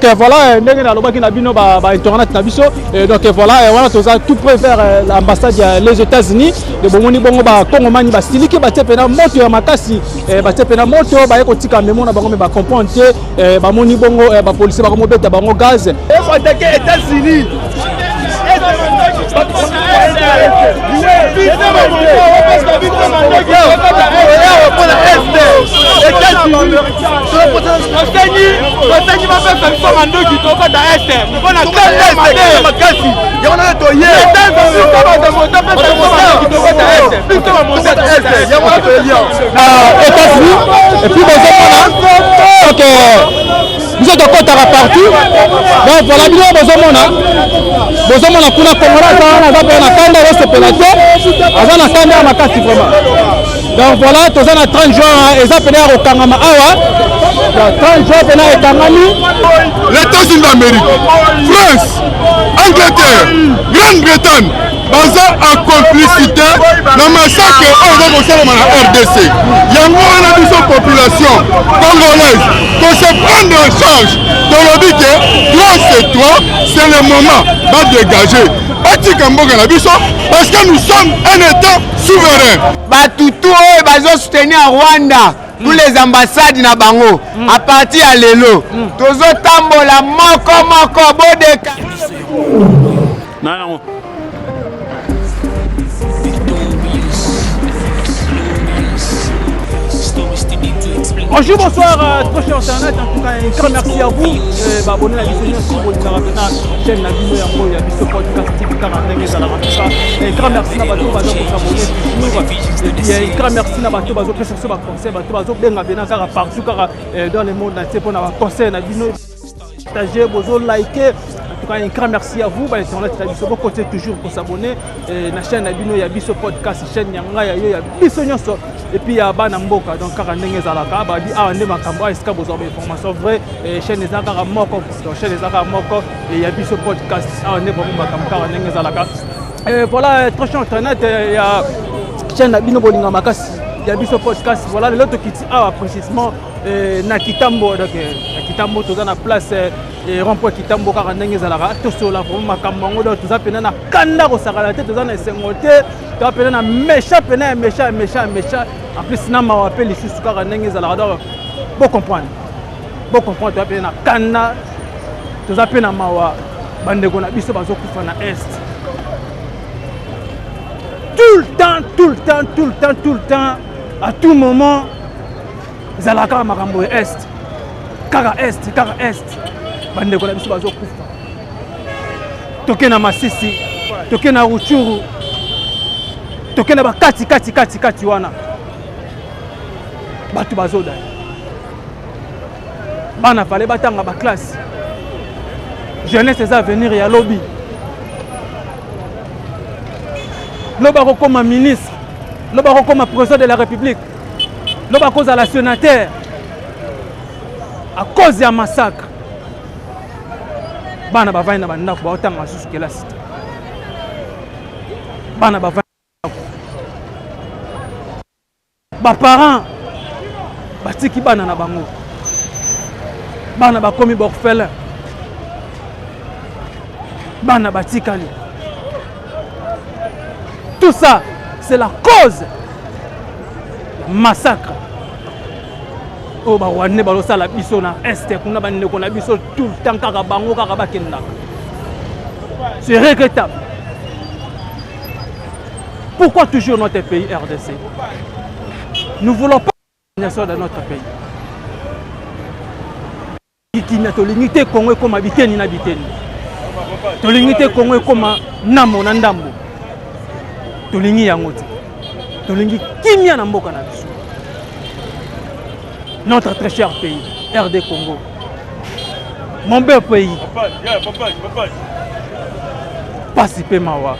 Donc voilà, ndenge nalobaki na bino ba, ba internet na biso. Donc voilà, wana toza tout près vers l'ambassade ya les États-Unis. De bomoni bongo ba Kongomani basiliki, batie pena moto ya makasi, batie pena moto, baye kotika memo na bango, me ba comprendre te. Bamoni bongo ba policier bakomobeta bango gaz. Attaquer États-Unis. Tosengi bapesa biso mandoki, tokota Est mpona makasi. Yango wana toye, biso yango wana toyelia États-Unis. Et puis bozomona, donc biso tokɔtaka partout. Donc voilà, bino bozomona kuna Congolais aza wana, aza mpe na kanda, azosepela te, aza na kanda ya makasi vraiment. Donc voilà, toza na 30 juin, eza pene ya kokangama awa. 30 juin pena ekangami. Les États-Unis d'Amérique, France, Angleterre, Grande-Bretagne baza en complicité na massacre oyo eza kosalema na RDC. Yango wana biso population congolaise tose prendre en charge. Tolobi ke trop, c'est trop, c'est le moment badégage, batika mboka na biso, parce que nous sommes un État souverain. Batutu oyo bazosoutenir Rwanda, tous les ambassades na bango, à partir ya lelo tozotambola moko moko, bodeka. Non. Bonjour, bonsoir, très cher internet. En tout cas, un grand merci à vous. Bah, abonnez la biso nyonso bolingaka mpena chaîne na bino yango ya Biso Podcast TV, kaka ndenge ezalaka. En tout cas, un grand merci na bato baza kosabonner toujours. Et puis, un grand merci na bato bazopesa biso baconseil, bato bazobenga mpena kaka partout, kaka dans le monde entier, mpona baconseil na bino. Partager, bozo liker. En tout cas, un grand merci à vous, ba internet na biso. Bokote toujours kosabonner na chaîne na bino ya Biso Podcast, chaîne ya ngai, ya yo, ya biso nyonso, et puis ya bana mboka. Donc kaka ndenge ezalaka, babi awa nde makambo awa, esika bozwa bainformation vrai. Chaîne eza kaka moko, donc chaîne eza kaka moko ya Biso Podcast. Awa nde vraiment makambo, kaka ndenge ezalaka. Voilà, très cher internet ya chaîne na bino bolinga makasi ya Biso Podcast. Voilà, lelo tokiti awa précisément na Kitambo. Donc na Kitambo, toza na place rond-point Kitambo, kaka ndenge ezalaka. Tosola vraiment makambo yango. Donc toza pena na kanda kosakana te, toza na esengo te, toza pena na méchant, pena ya méchant, ya méchant, ya méchant, en plus na mawa mpe lisusu, kaka ndenge ezalaka. Donc bocomprendre, bocomprendre, toza pena na kanda, toza mpe na mawa. Bandeko na biso bazokufa na Est tout le temps, tout le temps, tout le temps, tout le temps, à tout moment ezalaka kaka makambo ya Est, kaka Est, kaka Est. Bandeko na biso bazokufa. Toke na Masisi, toke na Rutshuru, toke na bakati kati kati kati wana, bato bazodaya. Bana fale batanga baclasse, jeunesse eza avenir ya lobi. Lobi akokoma ministre, lobi akokoma président de la République, lobi akozala sénateur. À cause ya massacre, bana bavandi na bandako, baotanga lisusu kelasi te. Bana bavandi, baparent batiki bana na bango, bana bakomi baorphelin, bana batikali. Tout ça, c'est la cause ya massacre oyo barwandais bazosala biso na Est kuna. Bandeko na biso, tout le temps kaka bango, kaka bakendaka. C'est regrettable. Pourquoi toujours notre pays RDC? Nous voulons pas nation de notre pays kimia. Tolingi te Kongo ekóma biteni na biteni, tolingi te Kongo ekóma ndambo na ndambo, tolingi yango te. Tolingi kimia na mboka na biso, notre très cher pays RD Congo, mon beau pays. Pasi mpe mawa,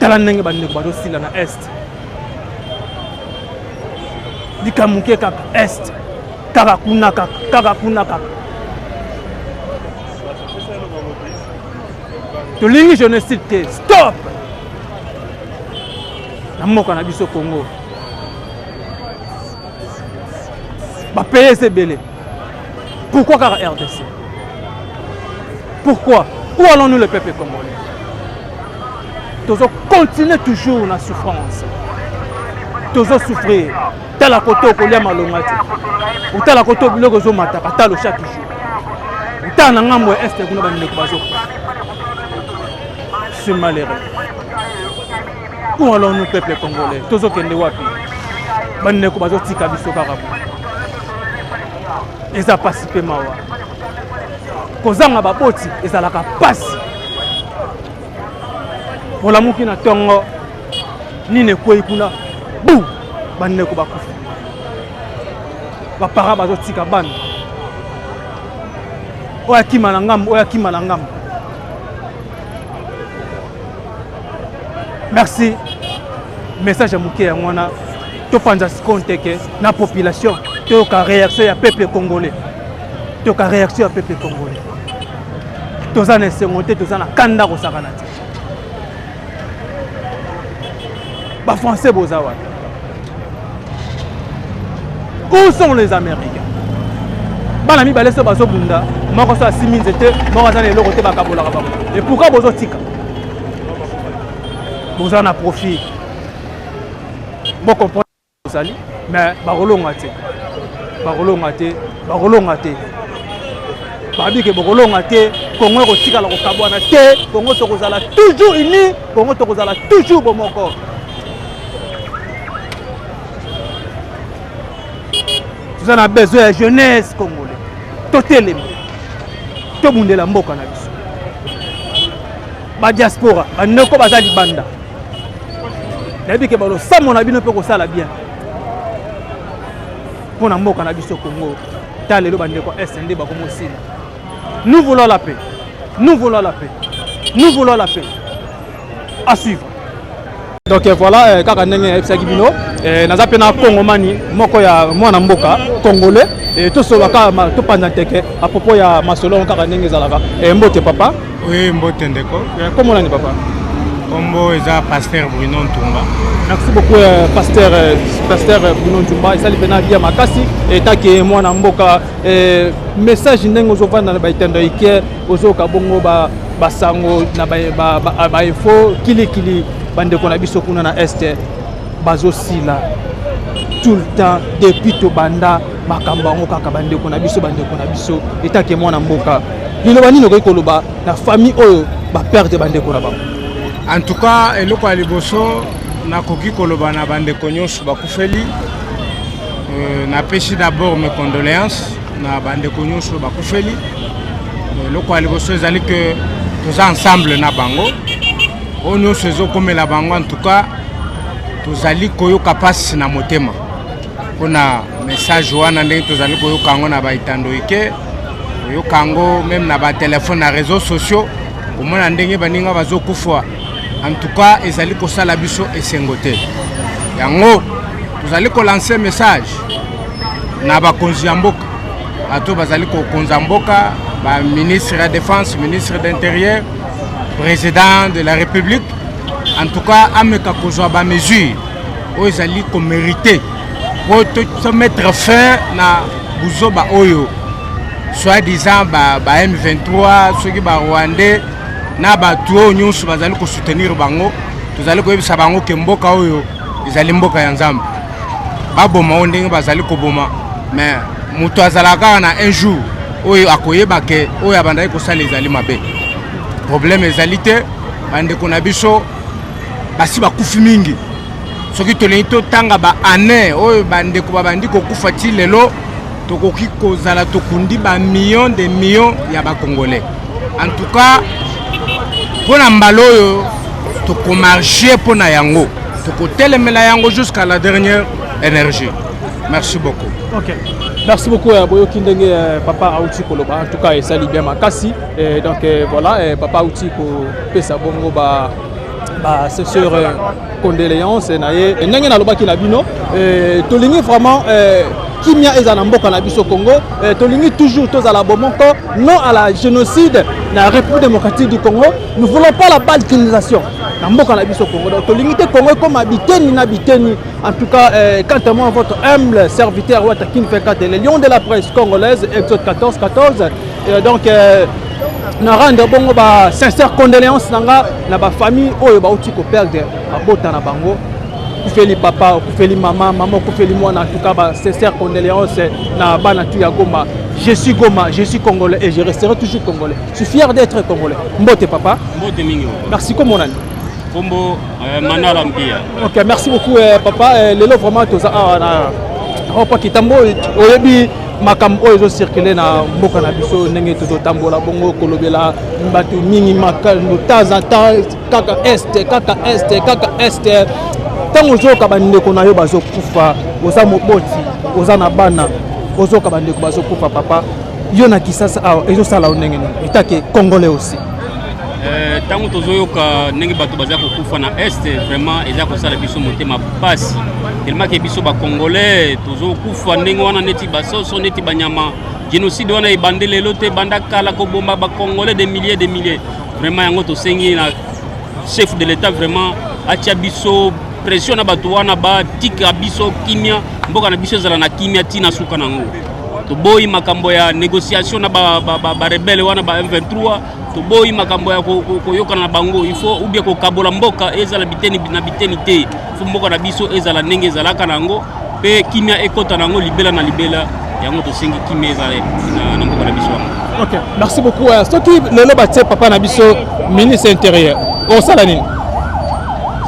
tala ndenge bandeko bazosila na Est. Likambo moke kaka Est, kaka kuna, kaka kaka kuna, kaka. Tolingi génocide te, stop na mboka na biso Congo. Bapays eza ebele, pourquoi kaka RDC? Pourquoi? Où allons-nous le peuple congolais? Tozo continuer toujours na souffrance. Tozo souffrir. Tala kote okolia malonga te. Otala kote biloko ezomataka talo chaque jour. Otala na ngambo ya est kuna bandeko bazokufa. C'est malheureux. Où allons-nous peuple congolais? Tozokende wapi? Bandeko bazotika biso kaka boye. Eza pasi mpe mawa. Kozanga baboti ezalaka pasi. Olamuki na ntongo nini ekwei kuna bu bandeko bakufi, bapara bazotika bana, oyo akima na ngambo, oyo akima na ngambo. Merci. Message ya moke yango wana, topanza sikoyo nteke na population, toyoka réaction ya peuple congolais, toyoka réaction ya peuple congolais. Toza na esengo te, toza na kanda kosakana te. Bafrançais boza wapi? Où sont les Américains? Bana mibale so bazobunda, moko so asimi nzete, moko aza na eloko te, bakabolaka bango. Et pourquoi bozotika? Boza na profit. Bocomprendre ozali, mais bakolonga te, bakolonga te, bakolonga te. Babi ke bokolonga te, Kongo ekotikala kokabwana te, Kongo tokozala toujours uni, Kongo tokozala toujours bomoko. Toza na besoin ya jeunesse congolais, totelema, tobundela mboka na biso. Badiaspora, bandeko baza libanda, nayebi ke balosambo na bino mpe kosala bien mpo na mboka na biso Congo. Ta lelo bandeko SND bakomosila. Nous voulons la paix, nous voulons la paix, nous voulons la paix. À suivre. Donc voilà, kaka ndenge nayebisaki bino, naza mpe na Kongomani moko ya mwana mboka congolais, tosolola kaka, topanza nteke à propos ya masolo kaka ndenge ezalaka. Mbote papa. Oui, mbote ndeko. Kombo nani papa? Kombo eza Pasteur Bruno Ntumba. Merci beaucoup Pasteur, Pasteur Bruno Ntumba. Esali mpena bia makasi etake mwana mboka. Message ndenge ozovanda na baitando ike, ozoyoka bongo basango na bainfo kilikili, bandeko na biso kuna na est bazosila tout le temps depuis tobanda makambo yango kaka bandeko na biso, bandeko na biso. Etake mwana mboka, liloba nini okoki koloba na famille oyo baperdre bandeko na bango? En tout cas, eloko ya liboso nakoki koloba na bandeko nyonso bakufeli, napesi d'abord mes condoléances na bandeko nyonso bakufeli. Eloko ya liboso ezali ke toza ensemble na bango, oyo nyonso ezokomela bango. En tout cas, tozali koyoka mpasi na motema mpona message wana, ndenge tozali koyoka yango na baitando ike, koyoka yango même na batelefone, na réseaux sociaux, komona ndenge baninga bazokufa. En tout cas, ezali kosala biso esengo te. Yango tozali kolancer message na bakonzi ya mboka, bato bazali kokonza mboka, baministre ya défense, ministre d'intérieur, président de la République. En tout cas, ameka kozwa bamesure oyo ezali komérite po to mettre fin na buzoba oyo soi-disant ba M23, soki ba Rwandais na bato oyo nyonso bazali kosoutenir bango. Tozali koyebisa bango ke mboka oyo ezali mboka ya Nzambe. Baboma oyo ndenge bazali koboma, mais moto azalaka kaka na un jour oyo akoyeba ke oyo abandaki kosala ezali mabe. Problème ezali te, bandeko na biso basi bakufi mingi. Soki tolingi totanga baane oyo bandeko babandi kokufa ti lelo, tokoki kozala tokundi bamillion de millions ya bacongolais. En tout cas, mpona mbala oyo tokomarche mpona yango, tokotelemela yango jusqu'à la dernière énergie. Merci beaucoup. Ok, merci beaucoup. Boyoki ndenge papa auti koloba. En tout cas, esali bien makasi. Donc voilà, papa auti kopesa bongo ba sincère condoléance na ye. Ndenge nalobaki na bino, tolingi vraiment kimia eza na mboka na biso Congo. Tolingi toujours tozala bomoko, non à la génocide na République démocratique du Congo. Nous voulons pas la balkanisation na mboka na biso Congo. Donc tolingi te Congo ekoma biteni na biteni. En tout cas, quant à moi, votre humble serviteur Wata Kin 24, le lion de la presse congolaise, Exode 14 14. Donc Na rendre bongo ba sincère condoléance na nga na ba famille oyo bauti koperdre mabota na bango. Okufeli papa, okufeli mama, mama okufeli mwana. En tout cas, ba sincère condoléance na bana tu ya Goma. Je suis Goma, je suis congolais et je resterai toujours congolais. Je suis fier d'être congolais. Mbote papa. Mbote mingi. Merci. Kombo nani? Kombo Manala Mpia. Ok, merci beaucoup papa. Lelo vraiment toza awa na rond-point Kitambo. Oyebi makambo oyo ezocircule na mboka na biso, ndenge tozotambola bongo kolobela bato mingi makambo temps en temps, kaka Est, kaka Est, kaka Est. Ntango ozoyoka bandeko na yo bazokufa, oza moboti, oza na bana, ozoyoka bandeko bazokufa, papa, yo na Kisasa awa ezosala yo ndenge nini en tant que congolais aussi? Ntango tozoyoka ndenge bato baza kokufa na Est, vraiment eza kosala biso motema pasi, tellement ke biso bacongolais tozokufa ndenge wana neti basoso, neti banyama. Génocide wana ebande lelo te, ebanda kala, kobomba bacongolais de milliers de milliers. Vraiment yango tosengi na chef de l'État vraiment atia biso pression na bato wana, batika biso kimia, mboka na biso ezala na kimia ntina suka nango. Toboyi makambo ya négociation na barebele wana ba M23, toboyi makambo ya koyokana na bango. Il faut ou bien kokabola mboka ezala biteni na biteni te. Faut mboka na biso ezala ndenge ezalaka na yango mpe kimia ekɔta na yango libela na libela. Yango tosengi kimia ezala na mboka na biso wana. Ok, merci beaucoup. Soki lelo batie papa na biso ministre intérieur, osala nini?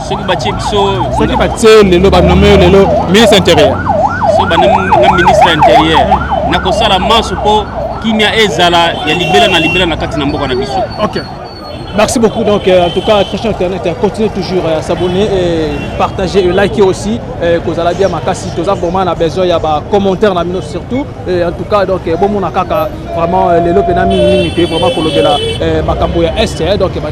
Soki batie biso? Soki batie lelo, banommer yo lelo ministre intérieur. Soki banommer ministre intérieur, nakosala maso mpo kimia ezala ya libela na libela na kati na mboka na biso. Ok. Merci beaucoup. Donc, en tout cas, très cher internaute, continuez toujours à s'abonner et partager et liker aussi. Kozala bien makasi, toza vraiment na besoin ya ba commentaire na bino surtout. Et en tout cas, donc, bon mon kaka vraiment lelo pena mingi mingi te vraiment kolobela makambo ya Est, hein, donc ba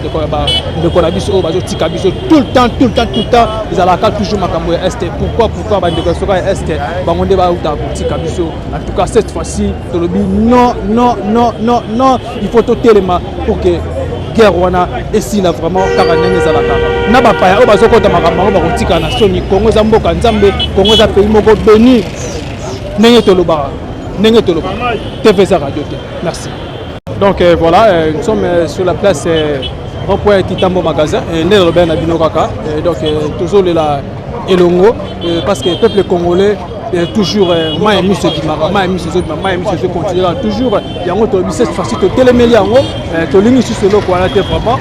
ndeko na biso oyo bazotika biso tout le temps, tout le temps, tout le temps, ezalaka toujours makambo ya Est. Pourquoi, pourquoi bandeko soka ya Est bango nde bauta kotika biso? En tout cas, cette fois-ci, tolobi non, non, non, non, non, il faut totelema pour que guerre wana esila vraiment kaka ndenge ezalaka. Na bapaya oyo bazokɔta makambo yango bakotika na soni. Kongo eza mboka Nzambe, Kongo eza pays moko béni, ndenge tolobaka, ndenge tolobaka. TV eza radio te. Merci. Donc voilà, nous sommes sur la place rond-point Kitambo magasin, nde nalobela na bino kaka. Donc tozolela elongo parce que peuple congolais toujours mai ya miso ebimaka, mai ya miso ezobima, mai ya miso ezocontinue kaka toujours. Yango tolobi cette fois-ci totelemeli yango, tolingi lisusu eloko wana te. Vraiment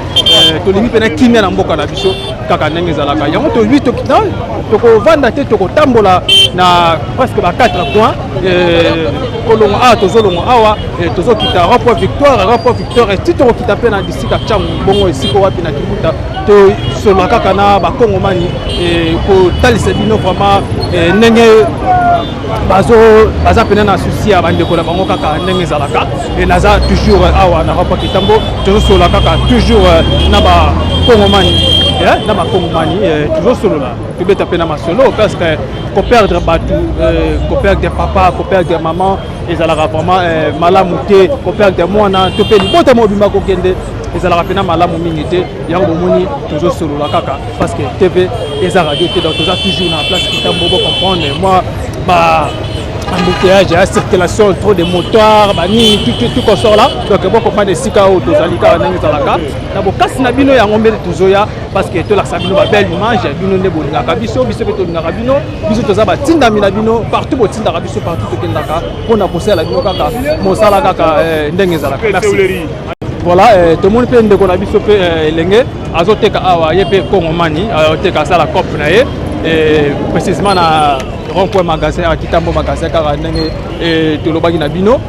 tolingi mpena kimia na mboka na biso kaka ndenge ezalaka. Yango tolobi tokovanda te, tokotambola na presque ba 4 coins. Kolongwa awa, tozolongwa awa, tozokita rond-point Victoire, rond-point Victoire ti tokokita mpe na district ya Tshangu, bongo esika wapi na Kibuta. Tosolola kaka na bakongomani, kotalisa bino vraiment ndenge baza pene na souci ya bandeko na bango kaka ndenge ezalaka. Naza toujours awa na rond-point Kitambo, tozosolola kaka toujours na bakongomani, na bakongomani tozosolola, tobeta mpe na masolo, parce que koperdre bato, koperdre papa, koperdre maman ezalaka vraiment malamu te. Koperdre mwana to mpe libota mobimba kokende ezalaka mpena malamu mingi te. Yango bomoni tozosolola kaka parce que TV eza radio te. Donc toza toujours na place Kitambo. Bocomprendre moi ba embouteillage ya circulation, trop de motards, banini, tout, tout, tout consort là. Donc bocomprendre esika oyo tozali kaka ndenge ezalaka na bokasi na bino. Yango mbele tozoya parce que tolakisa bino babelle image. Bino nde bolingaka biso, biso mpe tolingaka bino. Biso toza batindami na bino. Partout botindaka biso, partout tokendaka mpona kosala bino kaka mosala kaka ndenge ezalaka. Merci. Voilà, tomoni mpe ndeko na biso mpe elenge azoteka awa, ye mpe kongomani, azoteka, asala cope na ye précisément na rond point magasin ya Kitambo magasin kaka ndenge tolobaki na bino.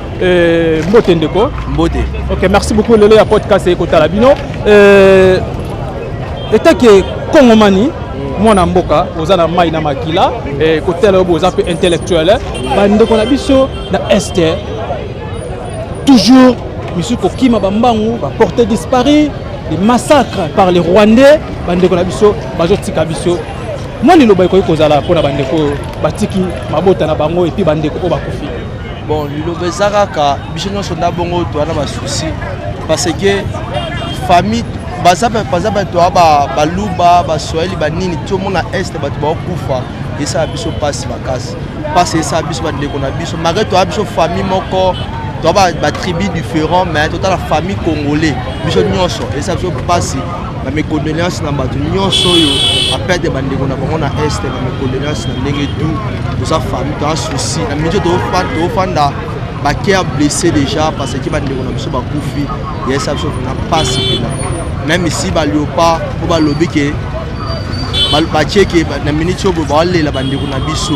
Mbote ndeko. Mbote. Ok, merci beaucoup. Lelo ya podcast ekotala bino etake kongomani, mwana mboka, oza na mai na makila, kotala oyo boza mpe intellectuel. Bandeko na biso na Est toujours misusu kokima bambangu, baporté disparu, des massacres par les Rwandais, bandeko na biso bazotika biso. Mwa liloba ekoki kozala mpona bandeko oyo batiki mabota na bango et puis bandeko oyo bakufi? Bon, liloba eza kaka biso nyonso nda bongo toza na basusi, parce que famille baza bato ya baluba, baswahili, banini. Tomona Est bato baokufa, esala biso mpasi makasi, mpasi esala biso bandeko na biso, malgré toya biso famille moko. Toza batribu différent, mais totala famille congolais biso nyonso, eza biso mpasi. Bames condoléances na bato nyonso oyo baperdre bandeko na bango na Est. Bames condoléances na ndenge tout. Toza famille, toza souci na miniti tofanda, bacœur blessé déjà, parce que bandeko na biso bakufi. Yesa biso mpena mpasi mpena. Même ici baléopard mpo balobi ke batie ke na miniti oyo boye baolela bandeko na biso,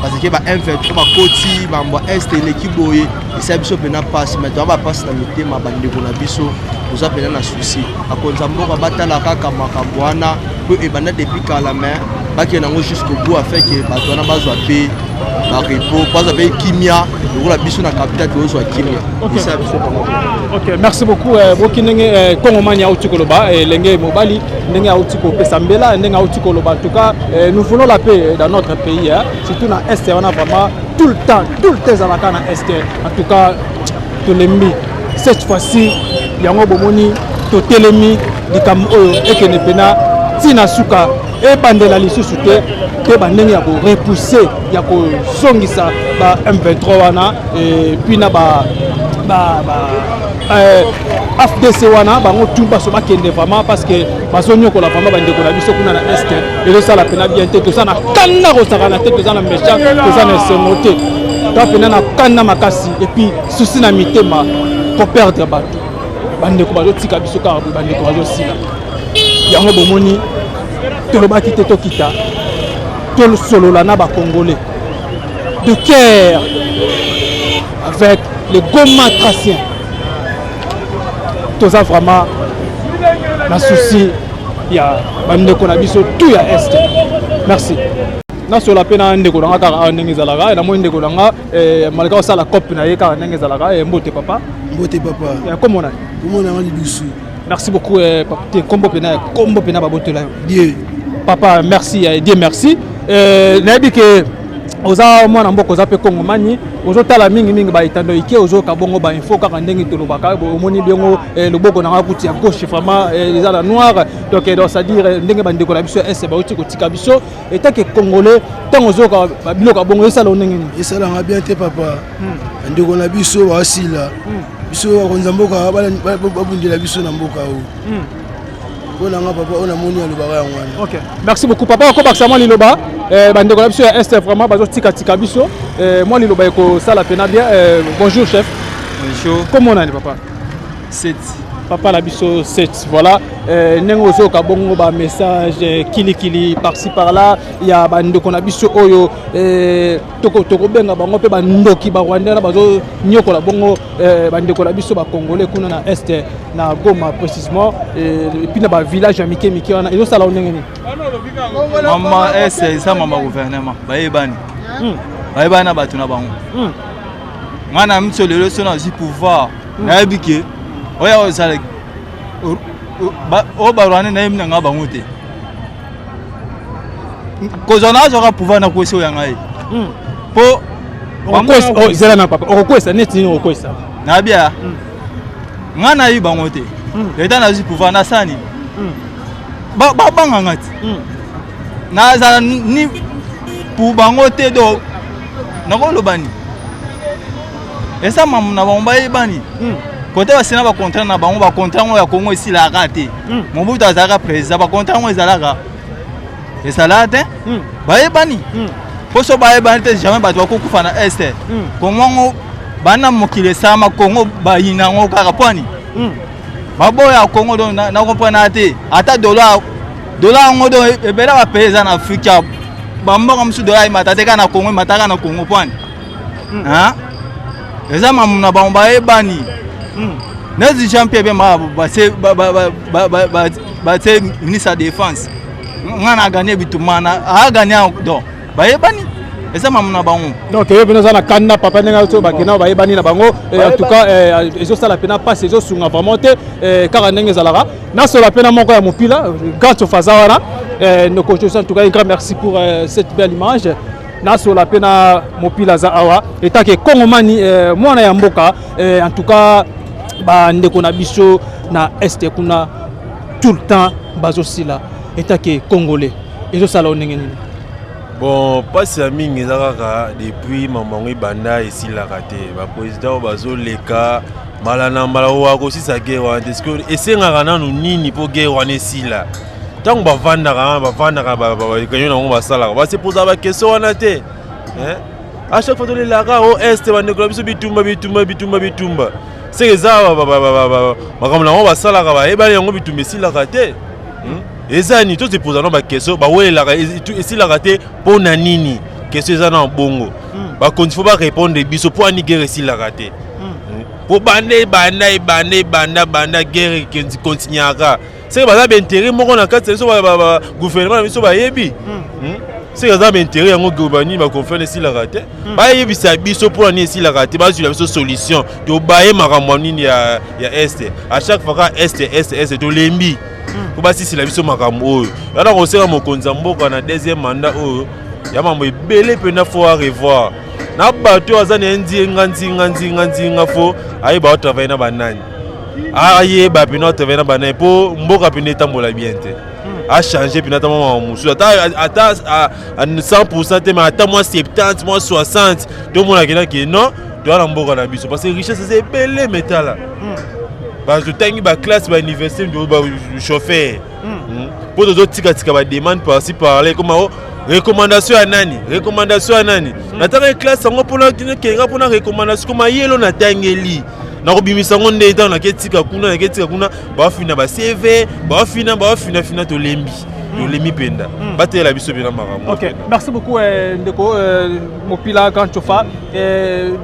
parce que ba M23 bakoti bambo Est, eleki boye, esala biso mpena mpasi. Mais toza bapasi na mitema, bandeko na biso, toza mpena na souci. Bakonzi ya mboka batala kaka makambo wana mpo ebanda depuis kala, mais bakende yango jusqu'au bout, afin ke bato wana bazwa mpe barepos, bazwa mpe kimia lokola biso na capitale tozwa kimia. Esala biso. Ok, merci beaucoup. Boki ndenge Kongomani auti koloba, elenge mobali ndenge auti kopesa mbela, ndenge auti koloba. En tout cas, nous voulons la paix dans notre pays, hein, surtout na Est wana. Vraiment, tout le temps, tout le temps ezalaka na Est. En tout cas, tolembi. Cette fois-ci yango bomoni totelemi, likambo oyo ekende mpena ntina suka, ebandela lisusu te. Mpe bandenge ya korepousser, ya kozongisa ba M23 wana, et puis na ba AFDC wana, bango tu baso bakende vraiment, parce que bazonyokola vraiment bandeko na biso kuna na Est. Ezosala mpena bien te. Toza na kanda kosakana te, toza na méchant, toza na esengo te, toza mpena na kanda makasi, et puis souci na mitema koperdre bato. Bandeko bazotika biso kaka boye, bandeko bazosila. Yango bomoni tolobaki te, tokita tosolola na Bacongolais de cœur avec les Gomatraciens. Toza vraiment na souci ya bandeko na biso tout ya Est. Merci. Nasola mpe na ndeko na nga kaka awa ndenge ezalaka. Namoni ndeko na nga malika osala cope na ye kaka ndenge ezalaka. Mbote papa. Mbote papa. Kombo nani? Kombo na nga Lidusu. Merci beaucoup papa. Te, kombo mpena, kombo mpena babotela yo? Dieu. Papa, merci. Dieu merci. Nayebi ke oza mwana mboka, oza mpe Kongomani, ozotala mingimingi baetando ike, ozoyoka bongo bainfo kaka ndenge tolobaka. Omoni bongo loboko na nga kuti ya gauche vraiment eza na noir. Donc c'est-à-dire ndenge bandeko na biso ya Est bauti kotika biso, en tant que Congolais, ntango ozoyoka biloko ya bongo, esala ndenge nini? Esalanga bien te papa. Bandeko na biso baasila biso, bakonza mboka babundela biso na mboka oyo. Mpo na nga papa, oyo namoni alobaka yango wana. Ok, merci beaucoup papa. Okobakisa mwa liloba, bandeko na biso ya Est vraiment bazotikatika biso, mwa liloba ekosala pena bien. Bonjour chef. Bonjour. Kombo nani papa? Set. Papa na biso 7, voilà. Ndenge ozoyoka bongo bamessage kilikili par-ci par-là ya bandeko na biso oyo tokobenga bango mpe bandoki, Barwandais wana bazonyokola bongo bandeko na biso Bacongolais kuna na Est, na Goma précisément, et puis na bavillage ya mike mike wana, ezosala ndenge nini? Mama, ese eza mama gouvernement, bayebani, bayebani na bato na bango. Ngai na miso lelo so nazwi pouvoir, nayebi ke oyo ozala oyo Barwandais, nayebi na ngai bango te. Kozwa nazwaka pouvoir, nakwesi oyo ya ngai mpo Zela na papa, okokwesa neti nini? Okokwesa? Nabia ngai nayebi bango te. Leta nazwi pouvoir, nasala nini? Babanganga ti nazala ni pour bango te. Do nakoloba nini? Eza mamu na bango, bayebani kote basina bacontrat na bango. Bacontrat yango ya Kongo esilaka te. Mobutu azalaka président, bacontrat yango ezalaka, ezalaka te. Bayebani mpo so bayebani te, jamais bato bakokufa na Est. Kongo yango bana mokili esalama, Kongo bayina yango kaka mpo ani baboya Kongo. Donc na comprendre te, ata dollar, dollar yango donc ebele bapays eza na Afrique, bamboka mosusu dollar emata te, kaka na Kongo emataka na Kongo mpo ani? Eza mamu na bango, bayebani. Neti Jean Pierre Bemba batie ministre ya défense, nga na gagné bitumba na agagné. Donc bayebani, eza mamu na bango. Donc yo mpena oza na kanda papa, ndenge oyo bakenda, bayebani na bango. En tout cas, ezosala mpena mpasi, ezosunga vraiment te. Kaka ndenge ezalaka, nasola mpena moko ya mopila grand ofaza wana, ndeko Josi. En tout cas, un grand merci pour cette belle image. Nasola mpe na mopila aza awa etake Kongomani, mwana ya mboka. En tout cas, bandeko na biso na Est kuna, tout le temps bazosila. Etake Congolais, ezosala o ndenge nini? Bon, mpasi ya mingi eza kaka depuis mambo yango ebanda esilaka te. Baprésident oyo bazoleka mbala na mbala oyo akosisa guerre wana te. Sikoyo esengaka nanu nini mpo guerre wana esila? Ntango bavandaka wana, bavandaka bareunion yango basalaka, basepoza baquestion wana te. À chaque fois tolelaka o est, bandeko na biso bitumba, bitumba, bitumba, bitumba. Seke eza makambo na bango basalaka, bayebani yango, bitumba esilaka te. Eza nini? Tosepoza na baquestion. Bawelelaka, esilaka te mpo na nini? Question eza na bongo. Bakonzi faut barépondre biso mpo ani guerre esilaka te. Po banda ebanda, ebanda, ebanda, banda, guerre continuaka. Seke baza baintérêt moko na kati ya biso, gouvernement na biso bayebi. Seke aza baintérêt yango, banini, baconflit esilaka te. Bayebisa biso mpona nini esilaka te, bazwila biso solution. Tobaye makambo ya nini ya est. À chaque fois kaka est, est, est, tolembi. Mpo basisila biso makambo oyo yana kosenga mokonzi ya mboka na deuxième mandat oyo ya mambo ebele mpenza, faut arevoir na bato oyo aza na ye nzinga nzinga nzinga nzinga. Faut ayeba atravaille na banani, ayeba mpena atravaille na banani mpo mboka mpena etambola bien te. Achange mpena ata mwa makambo mosusu, ata 100 te, mais ata mwa 70, mwa 60, tomonaki nake non, toya na mboka na biso, parce que richesse eza ebele. Metala totangi baclasse, bauniversité, bachauffeur, mpo tozotikatika bademande par-ci par-là, ekoma o recommandation ya nani, recommandation ya nani. Natangaki classe yango mpona kenga, mpona recommandation koma yelo natangeli, nakobimisa yango nde ntango naketika kuna, naketika kuna, bafina ba CV, bafina, bafinafina. Tolembi, tolembi mpenza. Batelela biso mpena makambo. Ok, merci beaucoup ndeko Mopila Grand Chofa.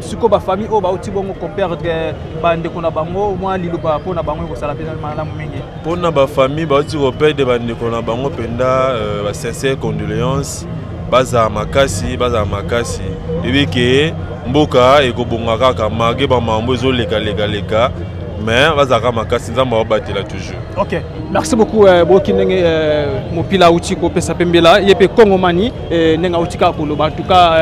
Sikoyo bafamille oyo bauti bongo koperdre bandeko na bango, mwa liloba mpona bango ekosala mpenza malamu mingi. Mpona bafamille bauti koperdre bandeko na bango mpenza, basincère condoléance. Bazala makasi, bazala makasi. Yebi ke mboka ekobonga kaka malgré bamambo ezolekalekaleka, mais bazalaka makasi, Nzambe aobatela toujours. Ok, merci beaucoup. Boyoki ndenge Mopila auti kopesa pembela ye mpe Kongomani, ndenge auti kaka koloba. En tout cas,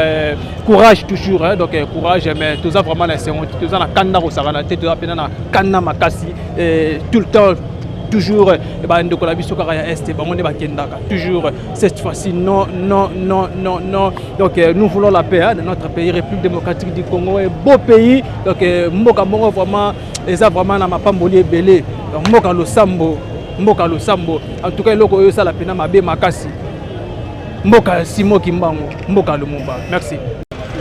courage toujours, hein, donc courage. Mais toza vraiment na esengo te, toza na kanda kosakana te, toza mpena na kanda makasi tout le temps, toujours bandeko na biso kaka ya est, bango nde bakendaka toujours. Cette fois-ci, non, non, non, non, non. Donc nous voulons la paix, hein, dans notre pays, République démocratique du Congo, un beau pays. Donc mboka moko vraiment eza vraiment na mapamboli ebele. Donc mboka losambo, mboka losambo. En tout cas, eloko oyo esala mpena mabe makasi, mboka ya Simo Kimbangu, mboka Lumumba. Merci.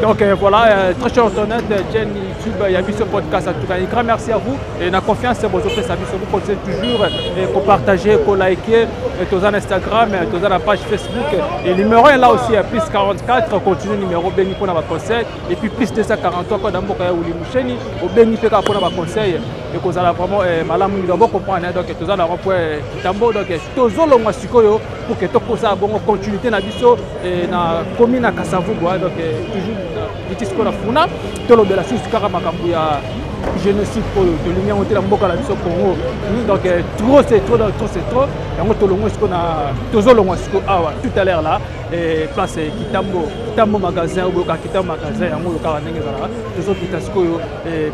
Donc voilà, très cher internaute, chaîne YouTube Yabiso Podcast, en tout cas, un grand merci à vous et la confiance bozopesa biso. Vous continuez toujours ko partager, ko liker, toza na Instagram, toza na page Facebook et numéro est là aussi, plus 44, continue numéro bengi mpona ba conseil, et puis plus 243, code ya mboka ya Uli Musheni, obengi mpe kaka mpona baconseil, ekozala vraiment malamu mingi. Donc bocomprendre, donc toza na rond-point Kitambo. Donc tozolongwa sikoyo pour que tokosala bongo continuité na biso na commune ya Kasavubu. Donc toujours iti sikoyo na Funa, tolobela susu kaka makambo ya génocide oyo tolingi yango te na mboka na biso Congo. Donc trop c'est trop, donc trop c'est trop. Yango tolongwa sikoyo na, tozolongwa sikoyo awa tout à l'heure là, place Kitambo, Kitambo magasin oyo boyoka, Kitambo magasin yango oyo kaka ndenge ezalaka. Tozokita sikoyo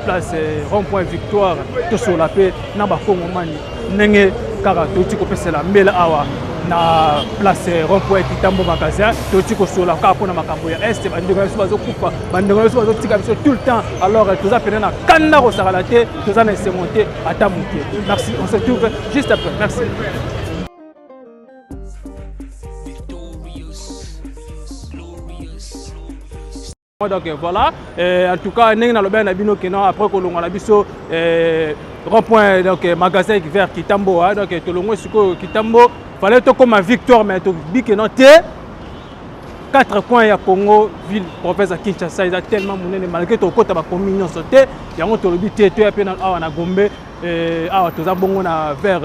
place rond point Victoire, tosola mpe na bakongomani ndenge kaka touti kopesela mbela awa na place rond point Kitambo magasin. Touti kosola kaka mpona makambo ya est, bandeko na biso bazokufa, bandeko na biso bazotika biso tout le temps. Alors toza pene na kanda kosakala te, toza na esengo te ata moke. Merci, on se retrouve juste après. Merci. Donc voilà, en tout cas, ndenge nalobaki na bino keno après kolongwa na biso rond point, donc magasin vers Kitambo, hein, donc tolongwe sikoyo Kitambo, fallait tokóma Victoire, mais tobi keno te, quatre coins ya Congo, ville province ya Kinshasa eza tellement monene, malgré tokota bakomi nyonso te. Yango tolobi te, toya mpe awa na Gombe. Awa toza bongo na vers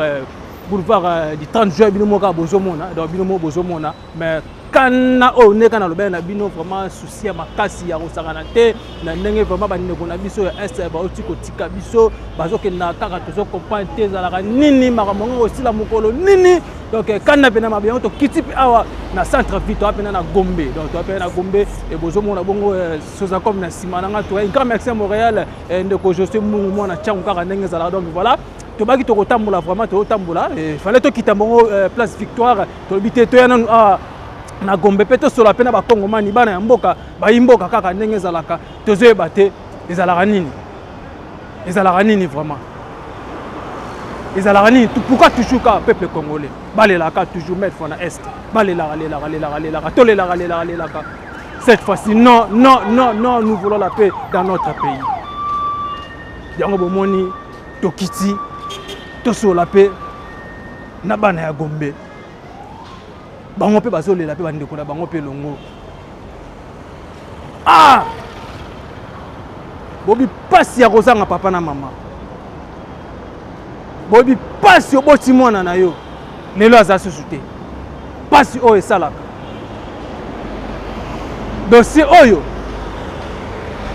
boulevard du 30 juin. Bino moko bozomona, donc bino moko bozomona. Mais kana oyo ndenge nalobaki na bino, vraiment souci ya makasi ya kosakana te na ndenge vraiment bandeko na biso ya est bauti kotika biso, bazokenda kaka, tozocomprendre te ezalaka nini, makambo yango kosila mokolo nini. Donc kanda mpena mabe. Yango tokiti mpe awa na centre ville, toa mpena na Gombe. Donc toa mpena na Gombe, bozomona bongo Sozacom na nsima na nga. Toa grand merci à Montréal, ndeko José Mungu, mwana ntiango kaka ndenge ezalaka. Donc voilà, tobaki tokotambola, vraiment tozotambola, fallait tokita bongo place Victoire, tolobi te, toya nanu awa. na Gombe mpe tosola mpe na bakongomani bana ya mboka bayi mboka kaka ndenge ezalaka tozoyeba te ezalaka nini ezalaka nini vraiment ezalaka nini pourquoi toujours kaka peuple congolais balelaka toujours maître fois na est balelaka lelaka lelaka lelaka tolelaka lelaka lelaka cette fois-ci non non non non nous voulons la paix dans notre pays yango bomoni tokiti tosola mpe na bana ya gombe bango mpe bazolela mpe bandeko na bango mpe elongo ah bobi mpasi ya kozanga papa na mama boyebi mpasi oboti mwana na yo lelo aza susu te mpasi oyo esalaka dossier oyo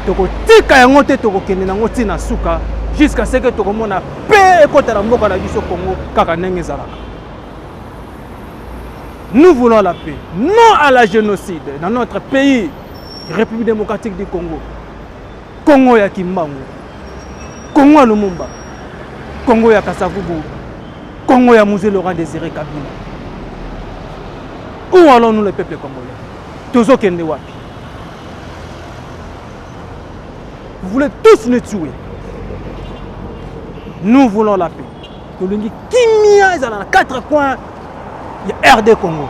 tokotika yango te tokokende nango ntina suka jusqu'à ce que tokomona pe ekota na mboka na biso Congo kaka ndenge ezalaka nous voulons la paix non à la génocide dans notre pays République démocratique du Congo Congo ya Kimbangu Congo ya Lumumba Congo ya Kasavubu Congo ya Mzee Laurent Désiré Kabila où allons-nous le peuple congolais tozokende wapi vous voulez tous nous tuer nous voulons la paix tolingi kimia ezala na quatre coins ya rd congo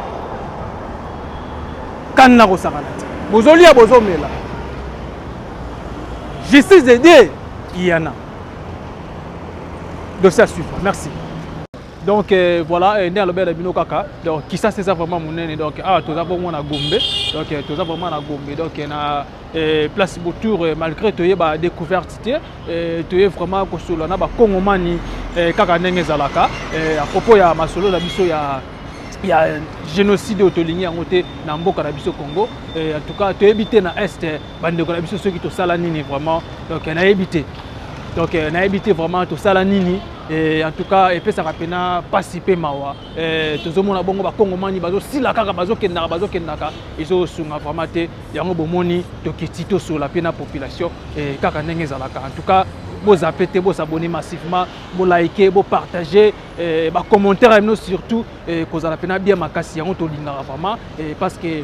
kanna kosakana te bozolia bozomela justice de dieu iyana dossier à suivre merci donc euh, voilà euh, nde alobela bino kaka donc kisasa eza vraiment monene donc awa ah, toza bongo na gombe donc euh, toza vraiment na gombe donc euh, na euh, place botour euh, malgré toye ba découverte te euh, toye vraiment kosolola na bakongomani euh, kaka ndenge ezalaka euh, à propos ya masolo na biso ya ya génocide oyo tolingi yango te na mboka na biso congo en tout cas toyebi te na est bandeko na biso soki tosala nini vraiment donc nayebi te donc nayebi te vraiment tosala nini Et en tout cas epesaka mpena mpasi mpe mawa tozomona bongo bakongomani bazosila kaka bazokendaka bazokendaka ezosunga vraiment te yango bomoni tokiti tosola mpe na population kaka ndenge ezalaka en tout cas bozape te bosabonne massivement bolike bopartage bacommentaire ya bino surtout kozala mpena bien makasi yango tolingaka vraiment parce que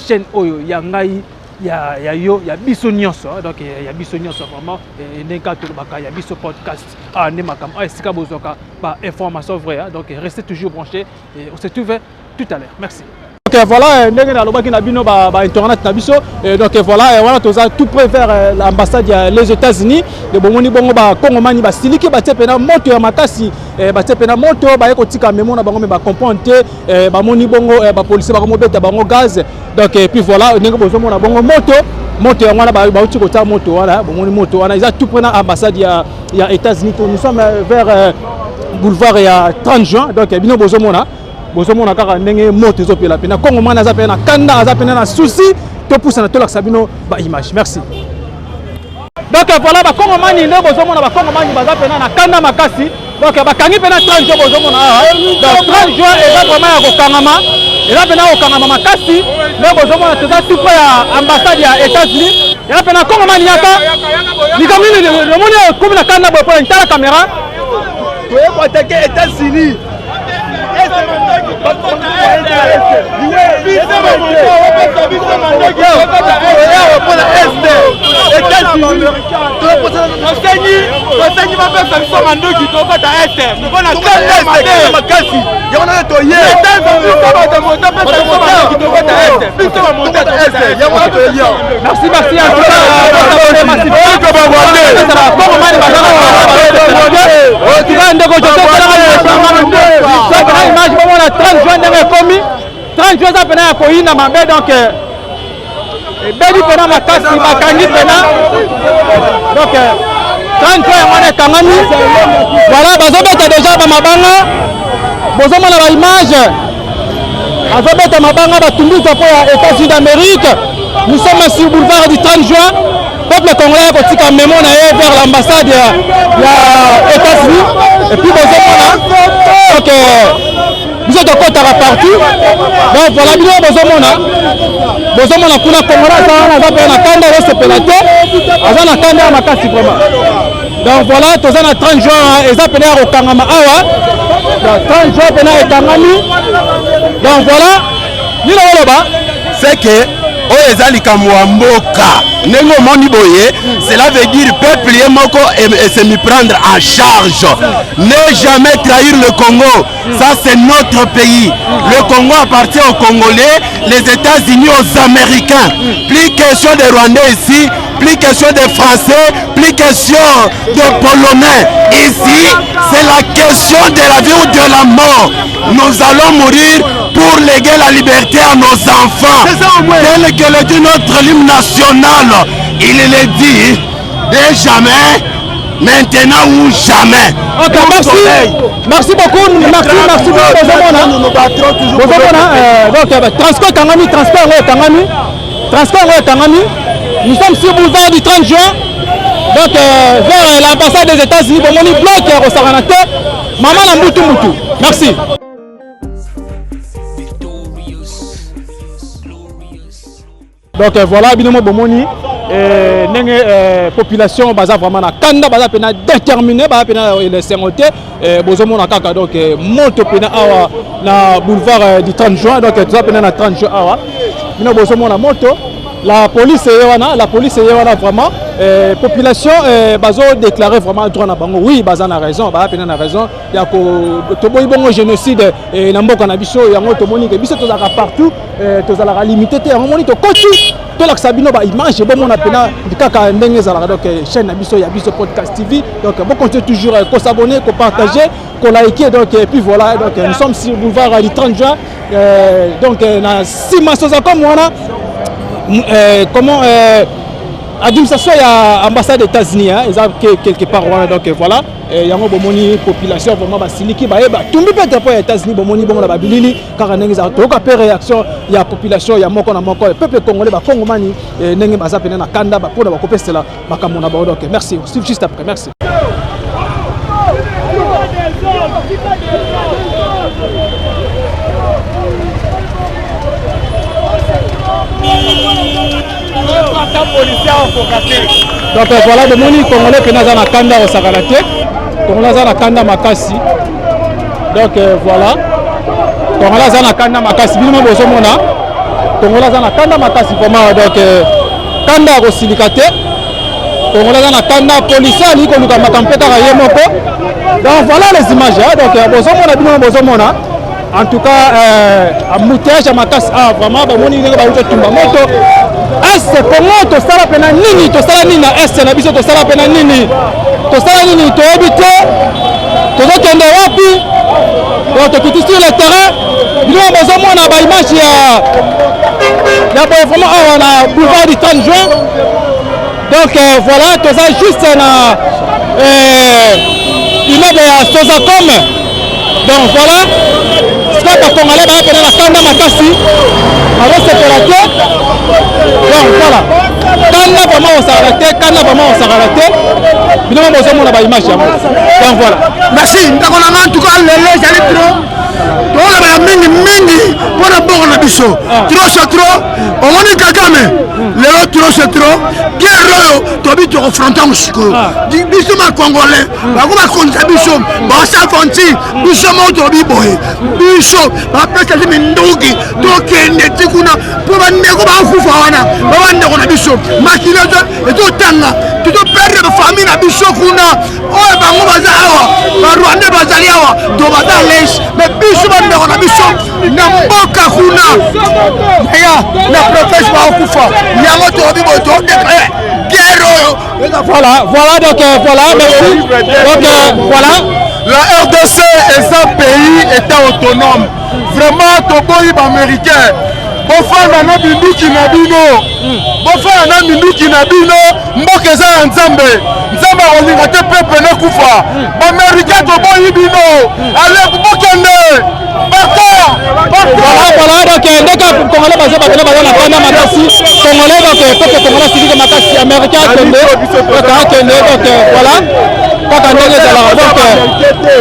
chaîne oyo ya ngai ya, ya yo ya biso nyonso donc ya biso nyonso vraiment ndenge kaka tolobaka ya biso podcast ah nde makambo ah esika bozwaka ba information vrai hein? Donc restez toujours branché et on se trouve tout à l'heure. Merci. Donc voilà, ndenge nalobaki na bino ba, ba internet na biso. Donc voilà, wana toza tout près vers l'ambassade ya les États-Unis. De bomoni bongo ba Kongomani ba siliki ba tie pena moto ya makasi, ba tie pena moto ba ye kotika memo na bango mais ba comprendre te, ba moni bongo ba policiers ba komobeta bango gaz. Donc et puis voilà, ndenge bozomona bongo moto moto yango wana bauti kotia moto wana bomoni moto wana eza tout près na ambassade ya, ya États-Unis. Nous sommes vers boulevard ya 30 juin. Donc bino bozomona bozomona kaka ndenge moto ezopela pena kongo mwana aza pena na kanda aza pena na souci topusana tolakisa bino ba image. Merci. Donc voilà bakongomani nde bozomona bakongomani baza pena na kanda makasi. Donc bakangi pena 30 juin bozomona awa. Donc 30 juin eza vraiment ya kokangama, eza pena kokangama makasi nde bozomona toza tout près ya ambassade ya États-Unis. Eza pena kongomani yaka likambo nini omoni okomi na kanda boye mpona tala caméra toye koatake États-Unis. Tosengi bapesa biso mandoki tokota este tokona makasi yango nano toye Merci, merci. En image bomona 30 juin ndenge ekomi 30 juin eza pena ya koyina mabe donc ebebi pena makasi bakangi pena donc 30 juin yango wana ekangami voilà bazobeta deja bamabanga bozomona baimage azobeta mabanga batumbi drapeau ya États-Unis d'Amérique. Nous sommes sur boulevard du 30 juin. Peuple congolais akotika memo na ye vers l'ambassade ya, ya États-Unis. Et puis bozomona donc biso tokotaka partout. Donc voilà bino bozomona bozomona kuna congolais aza wana aza mpe na kanda azosepela te aza na kanda ya makasi vraiment. Donc voilà toza na 30 juin eza pene ya kokangama awa 30 juin pene ekangami. Donc voilà. Nini oloba? C'est que oyo eza likambo ya mboka ndenge omoni boye, cela veut dire peuple ye moko se mi prendre en charge. Ne jamais trahir le Congo, ça c'est notre pays. Le Congo appartient aux Congolais, les États-Unis aux Américains. Plus question de Rwandais ici, plus question de Français, plus question de Polonais. Ici, c'est la question de la vie ou de la mort. Nous allons mourir pour léguer la liberté à nos enfants. Tel que le dit notre hymne national. Il le dit de jamais, maintenant ou jamais. Ok, merci. Merci beaucoup. Merci, merci beaucoup. Bozomona. Bozomona. Donc, transport ekangami, transport yango ekangami. Transport yango ekangami. Nous sommes sur boulevard du 30 juin. Donc, vers l'ambassade des États-Unis, bomoni bloc ya kosakana te. Mama na mbutu mbutu. Merci. Donc voilà, bino mo bomoni ndenge population baza vraiment na kanda, baza pena déterminé, baza pena esengo te. Bozomona kaka donc moto pena awa na boulevard du 30 juin. Donc toza pena na 30 juin awa, bino bozomona moto. La police eye wana, la police eye wana vraiment. Population bazo déclarer vraiment droit na bango. Oui, baza na raison, baza pena na raison ya ko toboyi bongo génocide na mboka na biso. Yango tomoni ke biso tozalaka partout, tozalaka limité te. Yango moni tokoti tolakisa bino baimage, bomona pena kaka ndenge ezalaka. Donc chaîne na biso ya biso podcast TV, donc bocontinue toujours kos'abonner, kopartager, koliker. Donc et puis voilà, donc nous sommes sur boulevard du 30 juin, donc na nsima Sozacom wana, comment, administration ya ambassade des États-Unis, hein, eza quelque part wana. Donc voilà, yango bomoni population vraiment basiliki, bayeba tumbi mpe drapeau ya États-Unis. Bomoni bongo na babilili kaka ndenge ezala. Toyoka mpe réaction ya population ya moko na moko, peuple congolais, bakongomani, ndenge baza pene na kanda mpona bakopesela makambo na bango. Donc merci, juste après, merci. Donc voilà, bomoni congolais mpena aza na kanda kosakana te. Congolais aza na kanda makasi. Donc voilà, congolais aza na kanda makasi. Bino mo bozomona congolais aza na kanda makasi vraiment. Donc kanda ya kosilika te. Congolais aza na kanda, policier alingi koluka makambo mpe kaka ye moko. Donc voilà les images, hein. Donc bozomona, bino bozomona en tout cas embouteillage ya makasi. Ah, vraiment, bamoni ndenge bauti otumba moto. Est Congo, tosala mpena nini? Tosala nini na est na biso? Tosala mpena nini? Tosala nini? Toyebi te tozokende wapi. Donc tokiti sur le terrain, bino bozomona baimage ya boye vraiment awa na boulevard du 30 juin. Donc voilà, toza juste na immeuble ya Sozacom. Donc voilà, sikoyo bacongolais baya pene na kanda makasi, bazosepela te. Donc voilà, kanda vraiment osakala te, kanda vraiment osakala te. Bino mo bozomona baimage yango. Donc voilà. Merci, ndeko na nga. En tout cas lelo ezali trop, tolobela mingi mingi mpo na mboka na biso. Trop c'est trop. Omoni Kagame lelo, trop c'est trop. Guerre oyo tobi tokofronte yango sikoyo. Biso bacongolais, bango bakonza biso, basavanti biso moko. Tolobi boye, biso bapesa ti minduki, tokende ti kuna mpo bandeko bakufa wana, ba bandeko na biso, makili ezotanga, tozoperdre bafamille na biso kuna. Oyo bango baza awa, barwandais bazali awa, to baza lese, mais biso bandeko na biso na mboka kuna ya na province bakokufa. Yango tolobi boye, todéclare guerre oyo. Voilà, donc voilà, merci. Donc voilà. La RDC est un pays état autonome. Vraiment, toboyi baaméricain. Bofanda na binduki na bino, bofanda na minduki na bino. Mboka eza ya Nzambe. Nzambe akolinga te peuple nekufa. Baaméricain, toboyi bino, ale bokende. Voilà, voilà, donc ndenge congolais baza bakende, baza na kanda makasi. Congolais, donc peuple congolais asiliki makasi. Américain akende, donc akende. Donc voilà, kaka ndenge ezalaka. Donc